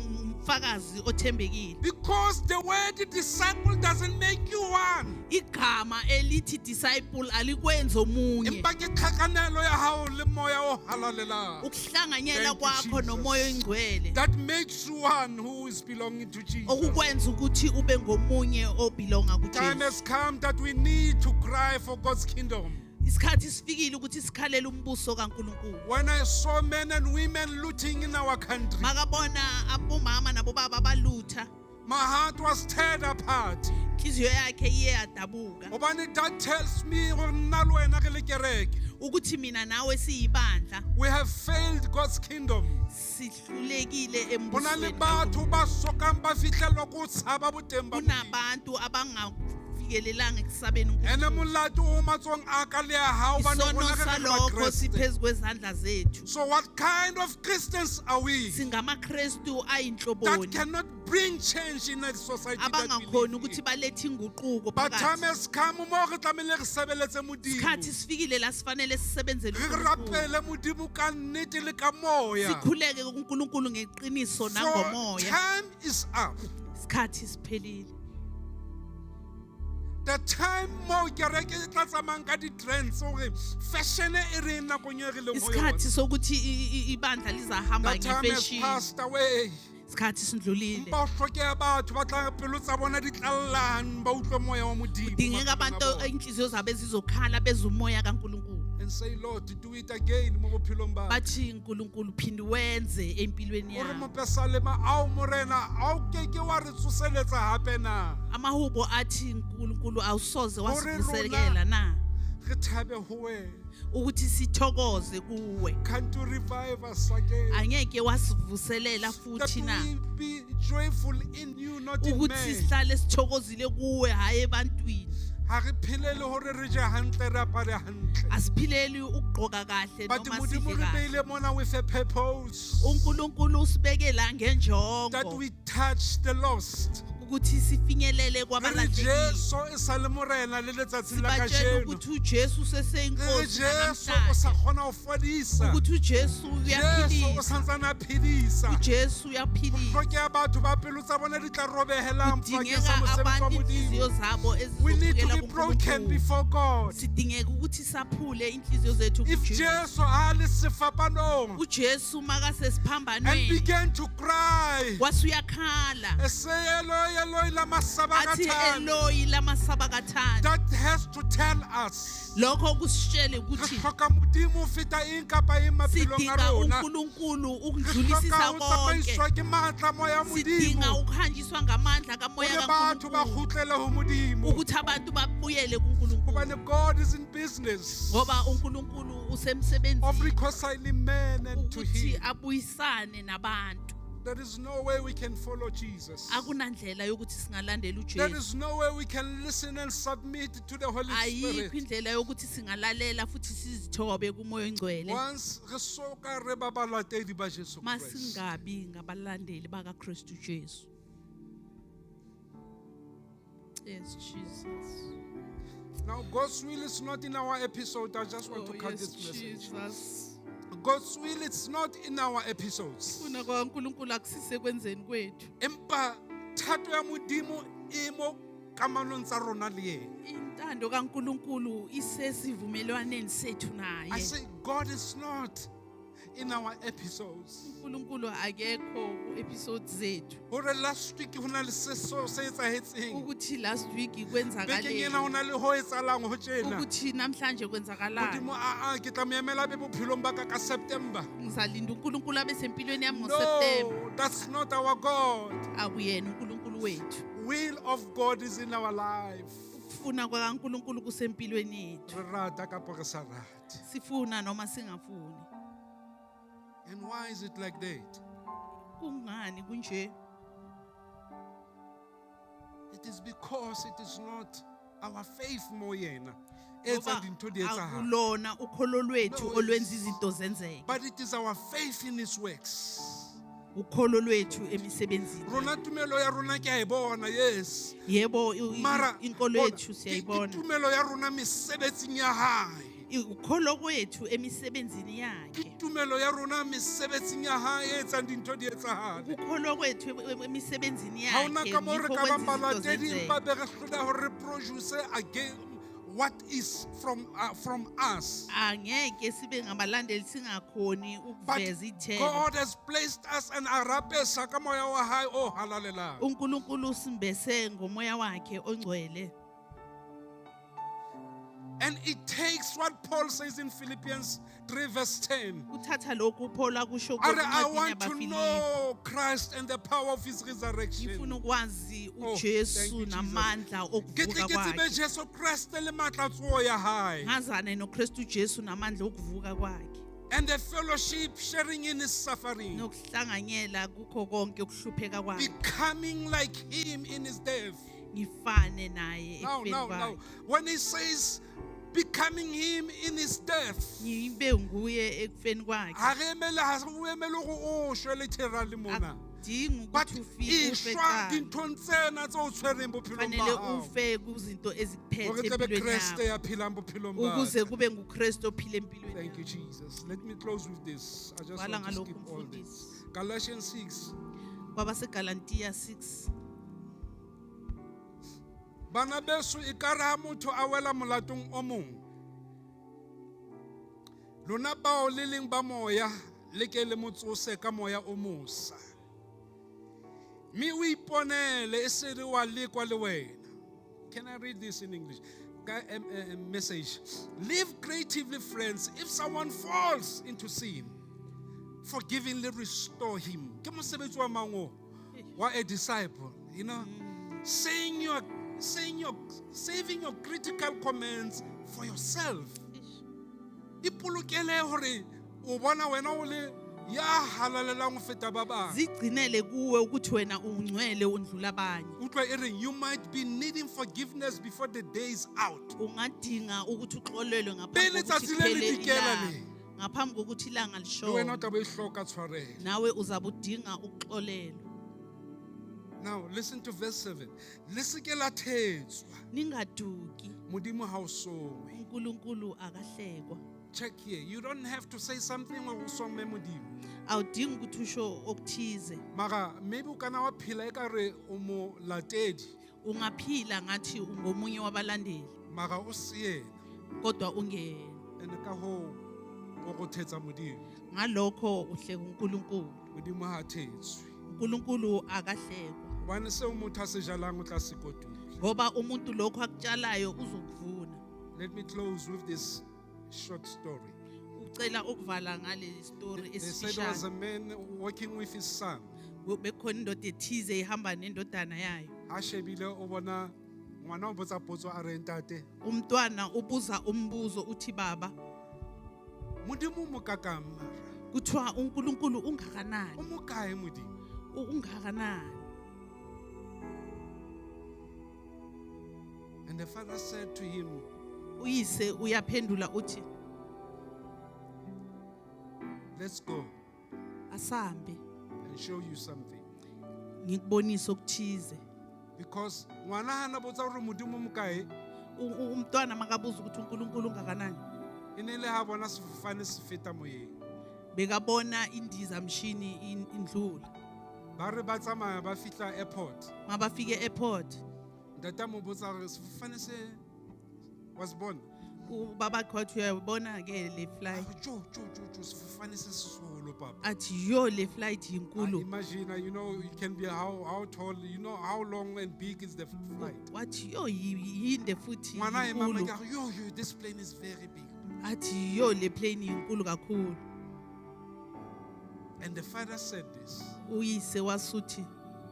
Speaker 5: ngumfakazi othembekile.
Speaker 4: Because the word disciple doesn't make you one.
Speaker 5: Igama elithi disciple alikwenzi omunye.
Speaker 4: Empa ke tlhakanelo ya hao le moya o halalelang.
Speaker 5: Ukuhlanganyela
Speaker 4: Thank you,
Speaker 5: kwakho
Speaker 4: Jesus.
Speaker 5: nomoya oyingcwele
Speaker 4: That makes you one who is belonging to Jesus.
Speaker 5: okukwenza ukuthi ube ngomunye obelonga
Speaker 4: Time
Speaker 5: kuJesu.
Speaker 4: has come that we need to cry for God's kingdom.
Speaker 5: Isikhathi sifikile ukuthi sikhalele umbuso kaNkulunkulu.
Speaker 4: When I saw men and women looting in our country,
Speaker 5: Makabona abomama nabobaba balutha,
Speaker 4: my heart was teared apart.
Speaker 5: inhliziyo yakhe iye yadabuka
Speaker 4: Hobane that tells me hore nna le wena re le kereke,
Speaker 5: ukuthi mina nawe siyibandla
Speaker 4: we have failed God's kingdom.
Speaker 5: sihlulekile
Speaker 4: Ho na le
Speaker 5: embusweni
Speaker 4: batho ba sokang ba fihlellwa ke ho tshaba boteng ba Modimo.
Speaker 5: Kunabantu Abaphikelelanga ekusabeni
Speaker 4: Ene
Speaker 5: uNkulunkulu.
Speaker 4: molato o matsohong a ka le a hao hobane
Speaker 5: Isono
Speaker 4: rona re re
Speaker 5: salokho
Speaker 4: Bakreste.
Speaker 5: siphezu kwezandla zethu.
Speaker 4: So what kind of Christians are we
Speaker 5: SingamaKristu
Speaker 4: that
Speaker 5: ayinhloboni
Speaker 4: cannot bring change in a society that we
Speaker 5: abangakhoni
Speaker 4: live
Speaker 5: ukuthi
Speaker 4: in?
Speaker 5: balethe inguquko
Speaker 4: But time
Speaker 5: phakathi.
Speaker 4: has come mo re tlamehile re sebeletse Modimo.
Speaker 5: Isikhathi sifikile la sifanele sisebenzele
Speaker 4: Re
Speaker 5: uNkulunkulu.
Speaker 4: rapele Modimo ka nnete le ka moya.
Speaker 5: Sikhuleke kuNkulunkulu ngeqiniso
Speaker 4: For
Speaker 5: nangomoya.
Speaker 4: time is up.
Speaker 5: Isikhathi siphelile.
Speaker 4: The time mo kereke e tla tsamayang ka di-trends hore fashion e reng nakong e re leng ho yona.
Speaker 5: Isikhathi sokuthi ibandla lizahamba
Speaker 4: The time has
Speaker 5: ngefashion.
Speaker 4: passed away.
Speaker 5: Isikhathi sindlulile.
Speaker 4: Empa ho hlokeha batho ba tla pelo tsa bona di tlallang ba utlwe moya wa Modimo
Speaker 5: Kudingeka
Speaker 4: maphelong a
Speaker 5: abantu
Speaker 4: bona.
Speaker 5: inhliziyo zabo ezizokhala bezwe umoya kaNkulunkulu.
Speaker 4: And say, Lord, do it again mo bophelong ba ka.
Speaker 5: Bathi uNkulunkulu phinde wenze empilweni
Speaker 4: O re
Speaker 5: yami.
Speaker 4: mopesalema ao morena ao keke wa re tsoseletsa hape na?
Speaker 5: Amahubo athi uNkulunkulu awusoze
Speaker 4: Hore
Speaker 5: wasivuselela na
Speaker 4: Re thabe ho wena.
Speaker 5: ukuthi sithokoze kuwe.
Speaker 4: Can't you revive us again?
Speaker 5: Angeke wasivuselela
Speaker 4: That
Speaker 5: futhi na
Speaker 4: we be joyful in you, not in
Speaker 5: ukuthi
Speaker 4: men.
Speaker 5: sihlale sithokozile kuwe hayi ebantwini.
Speaker 4: Ha re phelele hore re je hantle, re apare hantle.
Speaker 5: Asiphileli ukugqoka kahle
Speaker 4: But
Speaker 5: noma
Speaker 4: Modimo
Speaker 5: sidle
Speaker 4: re
Speaker 5: kahle.
Speaker 4: beile mona with a purpose.
Speaker 5: uNkulunkulu usibeke la
Speaker 4: That
Speaker 5: ngenjongo
Speaker 4: we touch the lost.
Speaker 5: ukuthi sifinyelele
Speaker 4: Re re
Speaker 5: kwabalahlekile.
Speaker 4: Jesu e sa le morena le letsatsing la
Speaker 5: Sibatshela
Speaker 4: kajeno.
Speaker 5: ukuthi uJesu
Speaker 4: Re re
Speaker 5: useseyinkosi
Speaker 4: Jesu o sa
Speaker 5: namhlanje.
Speaker 4: kgona ho fodisa.
Speaker 5: Ukuthi uJesu
Speaker 4: Jesu o
Speaker 5: uyaphilisa.
Speaker 4: santsane a phedisa.
Speaker 5: uJesu uyaphilisa.
Speaker 4: Hlokeha batho ba pelo tsa bona di tla robehelang bakeng sa
Speaker 5: Kudingeka
Speaker 4: mosebetsi wa
Speaker 5: abantu
Speaker 4: Modimo.
Speaker 5: inhliziyo zabo
Speaker 4: We need to
Speaker 5: ezizophukela
Speaker 4: be broken
Speaker 5: kuNkulunkulu.
Speaker 4: before God.
Speaker 5: Sidingeka ukuthi saphule inhliziyo zethu
Speaker 4: If
Speaker 5: kuJesu.
Speaker 4: Jesu a le sefapanong
Speaker 5: uJesu
Speaker 4: and
Speaker 5: makasesiphambanweni
Speaker 4: began to cry,
Speaker 5: wase uyakhala
Speaker 4: say Eloi, Eloi, lama
Speaker 5: athi
Speaker 4: sabachthani.
Speaker 5: Eloi lama sabachthani.
Speaker 4: That has to tell us.
Speaker 5: Lokho kusitshele
Speaker 4: Re
Speaker 5: ukuthi
Speaker 4: hloka Modimo ho feta eng kapa eng maphelong a
Speaker 5: sidinga
Speaker 4: rona.
Speaker 5: uNkulunkulu
Speaker 4: Re hloka
Speaker 5: ukudlulisisa
Speaker 4: ho
Speaker 5: konke.
Speaker 4: tsamaiswa ke matla a moya wa
Speaker 5: Sidinga
Speaker 4: Modimo.
Speaker 5: ukuhanjiswa ngamandla kamoya
Speaker 4: Hore batho ba
Speaker 5: kaNkulunkulu
Speaker 4: kgutlele ho Modimo.
Speaker 5: ukuthi abantu babuyele kuNkulunkulu.
Speaker 4: Hobane God is in business
Speaker 5: Ngoba uNkulunkulu
Speaker 4: of
Speaker 5: usemsebenzini
Speaker 4: reconciling men and to
Speaker 5: ukuthi
Speaker 4: him.
Speaker 5: abuyisane nabantu.
Speaker 4: There is no way we can follow Jesus.
Speaker 5: Akunandlela yokuthi singalandela
Speaker 4: There
Speaker 5: uJesu.
Speaker 4: is no way we can listen and submit to the Holy
Speaker 5: Ayikho
Speaker 4: Spirit.
Speaker 5: indlela yokuthi singalalela futhi sizithobe kumoya ongcwele.
Speaker 4: Once re so ka re ba balatedi ba Jesu Christ.
Speaker 5: Masingabi ngabalandeli bakaKristu Jesu. Yes, Jesus.
Speaker 4: Now, God's will is not in our episode. I just want
Speaker 5: Oh,
Speaker 4: to cut
Speaker 5: yes,
Speaker 4: this message.
Speaker 5: Jesus.
Speaker 4: God's will is not in our episodes.
Speaker 5: Funa kwaNkulunkulu akusisekwenzeni kwethu.
Speaker 4: Empa thato ya Modimo e mo kamanong tsa rona le yena.
Speaker 5: Intando kaNkulunkulu isesivumelwaneni sethu
Speaker 4: I
Speaker 5: naye.
Speaker 4: say God is not in our episodes.
Speaker 5: uNkulunkulu akekho ku-episodes zethu.
Speaker 4: Hore last week ho na le seso se etsahetseng.
Speaker 5: Ukuthi last week
Speaker 4: Bekeng
Speaker 5: kwenzakaleni.
Speaker 4: ena ho na le ho etsahalang ho tjena.
Speaker 5: Ukuthi namhlanje kwenzakalani.
Speaker 4: Modimo a a ke tla mo emela be bophelong ba ka ka September.
Speaker 5: Ngizalinda uNkulunkulu abe sempilweni yami ngoSeptember.
Speaker 4: No, that's not our God.
Speaker 5: Akuyena uNkulunkulu wethu.
Speaker 4: Will of God is in our life.
Speaker 5: Ukufuna kwaNkulunkulu kusempilweni yethu.
Speaker 4: Re rata kapa re sa rate.
Speaker 5: Sifuna noma singafuni.
Speaker 4: And why is it like that?
Speaker 5: Kungani kunje?
Speaker 4: It is because it is not our faith mo yena. e etsang
Speaker 5: Ngoba
Speaker 4: dintho di etsahale.
Speaker 5: akulona ukholo lwethu
Speaker 4: No,
Speaker 5: olwenza izinto zenzeke.
Speaker 4: But it is our faith in his works.
Speaker 5: Ukholo lwethu emisebenzini.
Speaker 4: Rona tumelo ya rona ke a e bona, yes.
Speaker 5: Yebo,
Speaker 4: Mara
Speaker 5: inkolo
Speaker 4: bona,
Speaker 5: yethu
Speaker 4: ke
Speaker 5: siyayibona.
Speaker 4: tumelo ya rona mesebetsing ya hae.
Speaker 5: Ukholo kwethu emisebenzini
Speaker 4: Ke
Speaker 5: yakhe.
Speaker 4: tumelo ya rona mesebetsing ya hae e etsang dintho di etsahale.
Speaker 5: Ukholo kwethu emisebenzini
Speaker 4: Ha hona
Speaker 5: yakhe.
Speaker 4: ka moo re
Speaker 5: yikho
Speaker 4: ka bang
Speaker 5: kwenza izinto
Speaker 4: balatedi
Speaker 5: zenzeke.
Speaker 4: empa be re hloleha hore re produce again what is from us.
Speaker 5: Angeke sibe ngabalandeli singakhoni
Speaker 4: But
Speaker 5: ukuveza ithelo.
Speaker 4: God has placed us and a rapesa ka moya wa hae o halalelang.
Speaker 5: uNkulunkulu usimbese ngomoya wakhe ongcwele.
Speaker 4: And it takes what Paul says in Philippians 3 verse 10.
Speaker 5: Uthatha lokhu uPaul akusho
Speaker 4: Are, I
Speaker 5: kwencwadini
Speaker 4: want to
Speaker 5: yabaFilipi.
Speaker 4: know Christ and the power of his resurrection.
Speaker 5: Ngifuna ukwazi
Speaker 4: Oh, thank
Speaker 5: uJesu
Speaker 4: you, Jesus.
Speaker 5: namandla
Speaker 4: Ke tle
Speaker 5: okuvuka
Speaker 4: ke tsebe
Speaker 5: kwakhe.
Speaker 4: Jesu Kreste le matla a tsoho ya hae.
Speaker 5: Ngazane noKristu Jesu namandla okuvuka kwakhe.
Speaker 4: And the fellowship sharing in his suffering.
Speaker 5: Nokuhlanganyela kukho konke ukuhlupheka kwakhe.
Speaker 4: Becoming like him in his death.
Speaker 5: Ngifane naye
Speaker 4: Now,
Speaker 5: ekufeni
Speaker 4: now, now.
Speaker 5: kwakhe.
Speaker 4: When he says becoming him in his death,
Speaker 5: Ngibe nguye ekufeni kwakhe.
Speaker 4: ha re emele ha o emele hore o shwe literally mona.
Speaker 5: Akudingi
Speaker 4: But
Speaker 5: ukuthi ufike ufe
Speaker 4: e shwa
Speaker 5: kuqala.
Speaker 4: dinthong tsena tse o tshwereng bophelong ba
Speaker 5: Fanele
Speaker 4: hao.
Speaker 5: ufe kuzinto
Speaker 4: Hore
Speaker 5: ezikuphethe
Speaker 4: tle be
Speaker 5: empilweni
Speaker 4: Kreste
Speaker 5: yakho.
Speaker 4: ya phelang bophelong ba
Speaker 5: Ukuze
Speaker 4: ka.
Speaker 5: kube nguKristu ophila empilweni
Speaker 4: Thank you,
Speaker 5: yakho.
Speaker 4: Jesus. Let me close with this. I just
Speaker 5: Vala
Speaker 4: want to
Speaker 5: ngalokhu,
Speaker 4: skip all this.
Speaker 5: mfundisi.
Speaker 4: Galatians 6.
Speaker 5: KwabaseGalantiya 6.
Speaker 4: Bana beso ekare ha motho a wela molatong o mong. Lona bao le leng ba moya le ke le mo tsose ka moya o mosa. Mme o iponele e se re wa lekwa le wena. Can I read this in English? Message. Live creatively, friends. If someone falls into sin, forgivingly restore him. Ke mosebetsi wa mang oo? Wa a disciple, you know, saying your, saying your, saving your critical comments for yourself. Ipolokele hore o bona wena o le ya halalelang ho feta ba bang.
Speaker 5: Zigcinele kuwe ukuthi wena ungcwele undlula abanye.
Speaker 4: Utlwa e reng, you might be needing forgiveness before the day is out.
Speaker 5: Ungadinga ukuthi uxolelwe ngaphambi
Speaker 4: Pele
Speaker 5: kokuthi
Speaker 4: tsatsi le le
Speaker 5: kuphele
Speaker 4: dikela
Speaker 5: ilanga.
Speaker 4: le.
Speaker 5: Ngaphambi kokuthi ilanga
Speaker 4: Le wena o
Speaker 5: lishone.
Speaker 4: tla be e hloka tshwarelo.
Speaker 5: Nawe uzabe udinga ukuxolelwa.
Speaker 4: Now listen to verse 7. Le se ke la thetswa.
Speaker 5: Ningaduki.
Speaker 4: Modimo ha o songwe.
Speaker 5: uNkulunkulu akahlekwa.
Speaker 4: Check here. You don't have to say something hore o somme Modimo.
Speaker 5: Awudingi ukuthi usho okuthize.
Speaker 4: Mara maybe o kana wa phela ekare o molatedi,
Speaker 5: Ungaphila ngathi ungomunye wabalandeli
Speaker 4: mara o se yena.
Speaker 5: kodwa ungeyena.
Speaker 4: Ene ka hoo o go thetsa Modimo.
Speaker 5: Ngalokho uhleka uNkulunkulu.
Speaker 4: Modimo ha a thetswe.
Speaker 5: uNkulunkulu akahlekwa.
Speaker 4: Hobane seo motho a se jalang o tla se kotula.
Speaker 5: Ngoba umuntu lokho akutshalayo uzokuvuna.
Speaker 4: Let me close with this short story.
Speaker 5: Ucela ukuvala ngale story
Speaker 4: They said there was a
Speaker 5: esifishane.
Speaker 4: man working with his son.
Speaker 5: Bekhona indoda ethize ihamba nendodana yayo.
Speaker 4: Ha shebile o bona ngwana o botsa potso a re ntate,
Speaker 5: Umntwana ubuza umbuzo uthi baba,
Speaker 4: Modimo o mokakang mara?
Speaker 5: kuthiwa uNkulunkulu ungakanani?
Speaker 4: O mokae Modimo?
Speaker 5: Ungakanani?
Speaker 4: And the father said to him,
Speaker 5: Uyise uyaphendula uthi
Speaker 4: let's go
Speaker 5: asambe
Speaker 4: and show you something.
Speaker 5: ngikubonise okuthize.
Speaker 4: Because ngwana ha na botsa hore Modimo o mokae,
Speaker 5: Umntwana makabuza ukuthi uNkulunkulu ungakanani,
Speaker 4: e ne le ha bona sefofane se feta moyeng.
Speaker 5: bekabona indizamshini indlula.
Speaker 4: Ba re ba tsamaya ba fihla airport.
Speaker 5: Mabafike airport,
Speaker 4: Ntate a mo botsa hore sefofane se was born.
Speaker 5: ubabakhe wathi uyabona ke le flight.
Speaker 4: Jo, jo, jo, jo, sefofane se seholo papa.
Speaker 5: Athi yo le flight
Speaker 4: I
Speaker 5: yinkulu.
Speaker 4: imagine, you know, it can be how tall, you know, how long and big is the flight.
Speaker 5: Wathi yo yinde futhi
Speaker 4: Ngwana a ema
Speaker 5: yinkulu.
Speaker 4: ka re, yo, yo, this plane is very big.
Speaker 5: Athi yo le plane yinkulu kakhulu.
Speaker 4: And the father said this.
Speaker 5: Uyise wasuthi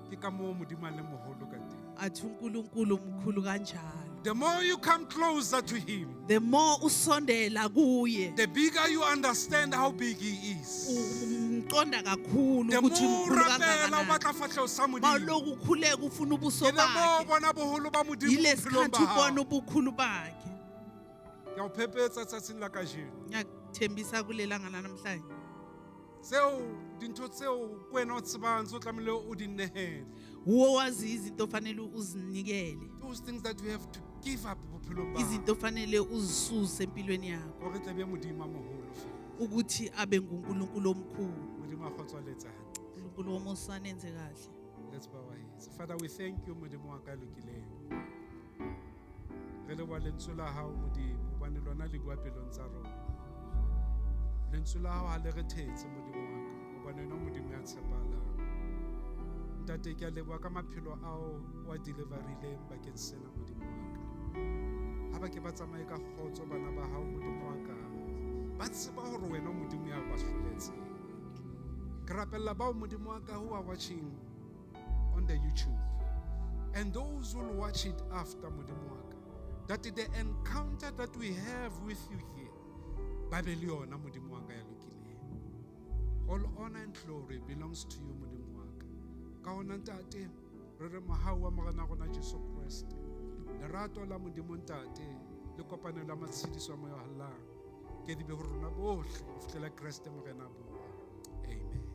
Speaker 4: Ke ka moo Modimo a leng moholo ka teng.
Speaker 5: athi uNkulunkulu mkhulu kanjalo.
Speaker 4: The more you come closer to him,
Speaker 5: The more usondela kuye,
Speaker 4: the bigger you understand how big he is.
Speaker 5: umqonda kakhulu
Speaker 4: The
Speaker 5: ukuthi
Speaker 4: more o
Speaker 5: mkhulu
Speaker 4: rapela o
Speaker 5: kangakanani.
Speaker 4: batla fahleho sa Modimo.
Speaker 5: Mawuloku ukhuleka ufuna ubuso
Speaker 4: Ke the more o
Speaker 5: bakhe.
Speaker 4: bona boholo ba Modimo
Speaker 5: Yile
Speaker 4: bophelong ba
Speaker 5: sikhathi ubona
Speaker 4: hao.
Speaker 5: ubukhulu bakhe.
Speaker 4: Ke a o phephetsa tsatsing la kajeno.
Speaker 5: Ngiyakuthembisa kulelanga lanamhlanje.
Speaker 4: Tseo dintho tseo ke wena o tsebang tseo tlamehile o di nehele.
Speaker 5: Wuwe wazi izinto ofanele uzinikele.
Speaker 4: Those things that you have to give up bophelong ba hao.
Speaker 5: Izinto ofanele uzisuse empilweni yakho
Speaker 4: Hore tle be Modimo a moholo feela.
Speaker 5: ukuthi abe nguNkulunkulu omkhulu.
Speaker 4: Modimo a kgotso a letsatsi.
Speaker 5: uNkulunkulu womusa nenze kahle.
Speaker 4: Let's bow our heads. Father, we thank you, Modimo wa ka lokileng. Re leboha lentswe la hao, Modimo, hobane lona le bua pelong tsa rona. Lentswe la hao ha le re thetse, Modimo wa ka, hobane wena o Modimo ya tshepahalang. Ntate, ke a leboha ka maphelo ao o a deliverileng bakeng sena, Modimo wa ka. Ha ba ke ba tsamaye ka kgotso bana ba hao, Modimo wa ka. Ba tseba hore wena o Modimo ya ba hloletseng. Ke rapella bao Modimo wa ka who are watching on the YouTube and those who will watch it after Modimo wa ka, that the encounter that we have with you here, ba be le yona Modimo wa ka ya lokileng. All honor and glory belongs to you, Modimo wa ka. Ka hona ntate, re re mohau wa Morena rona Jesu Kreste, Kreste, lerato la Modimo Ntate le kopanelo ya matshediso a Moya o Halalelang ke di be ho rona bohle ho fihlela Kreste Morena a bua. Amen.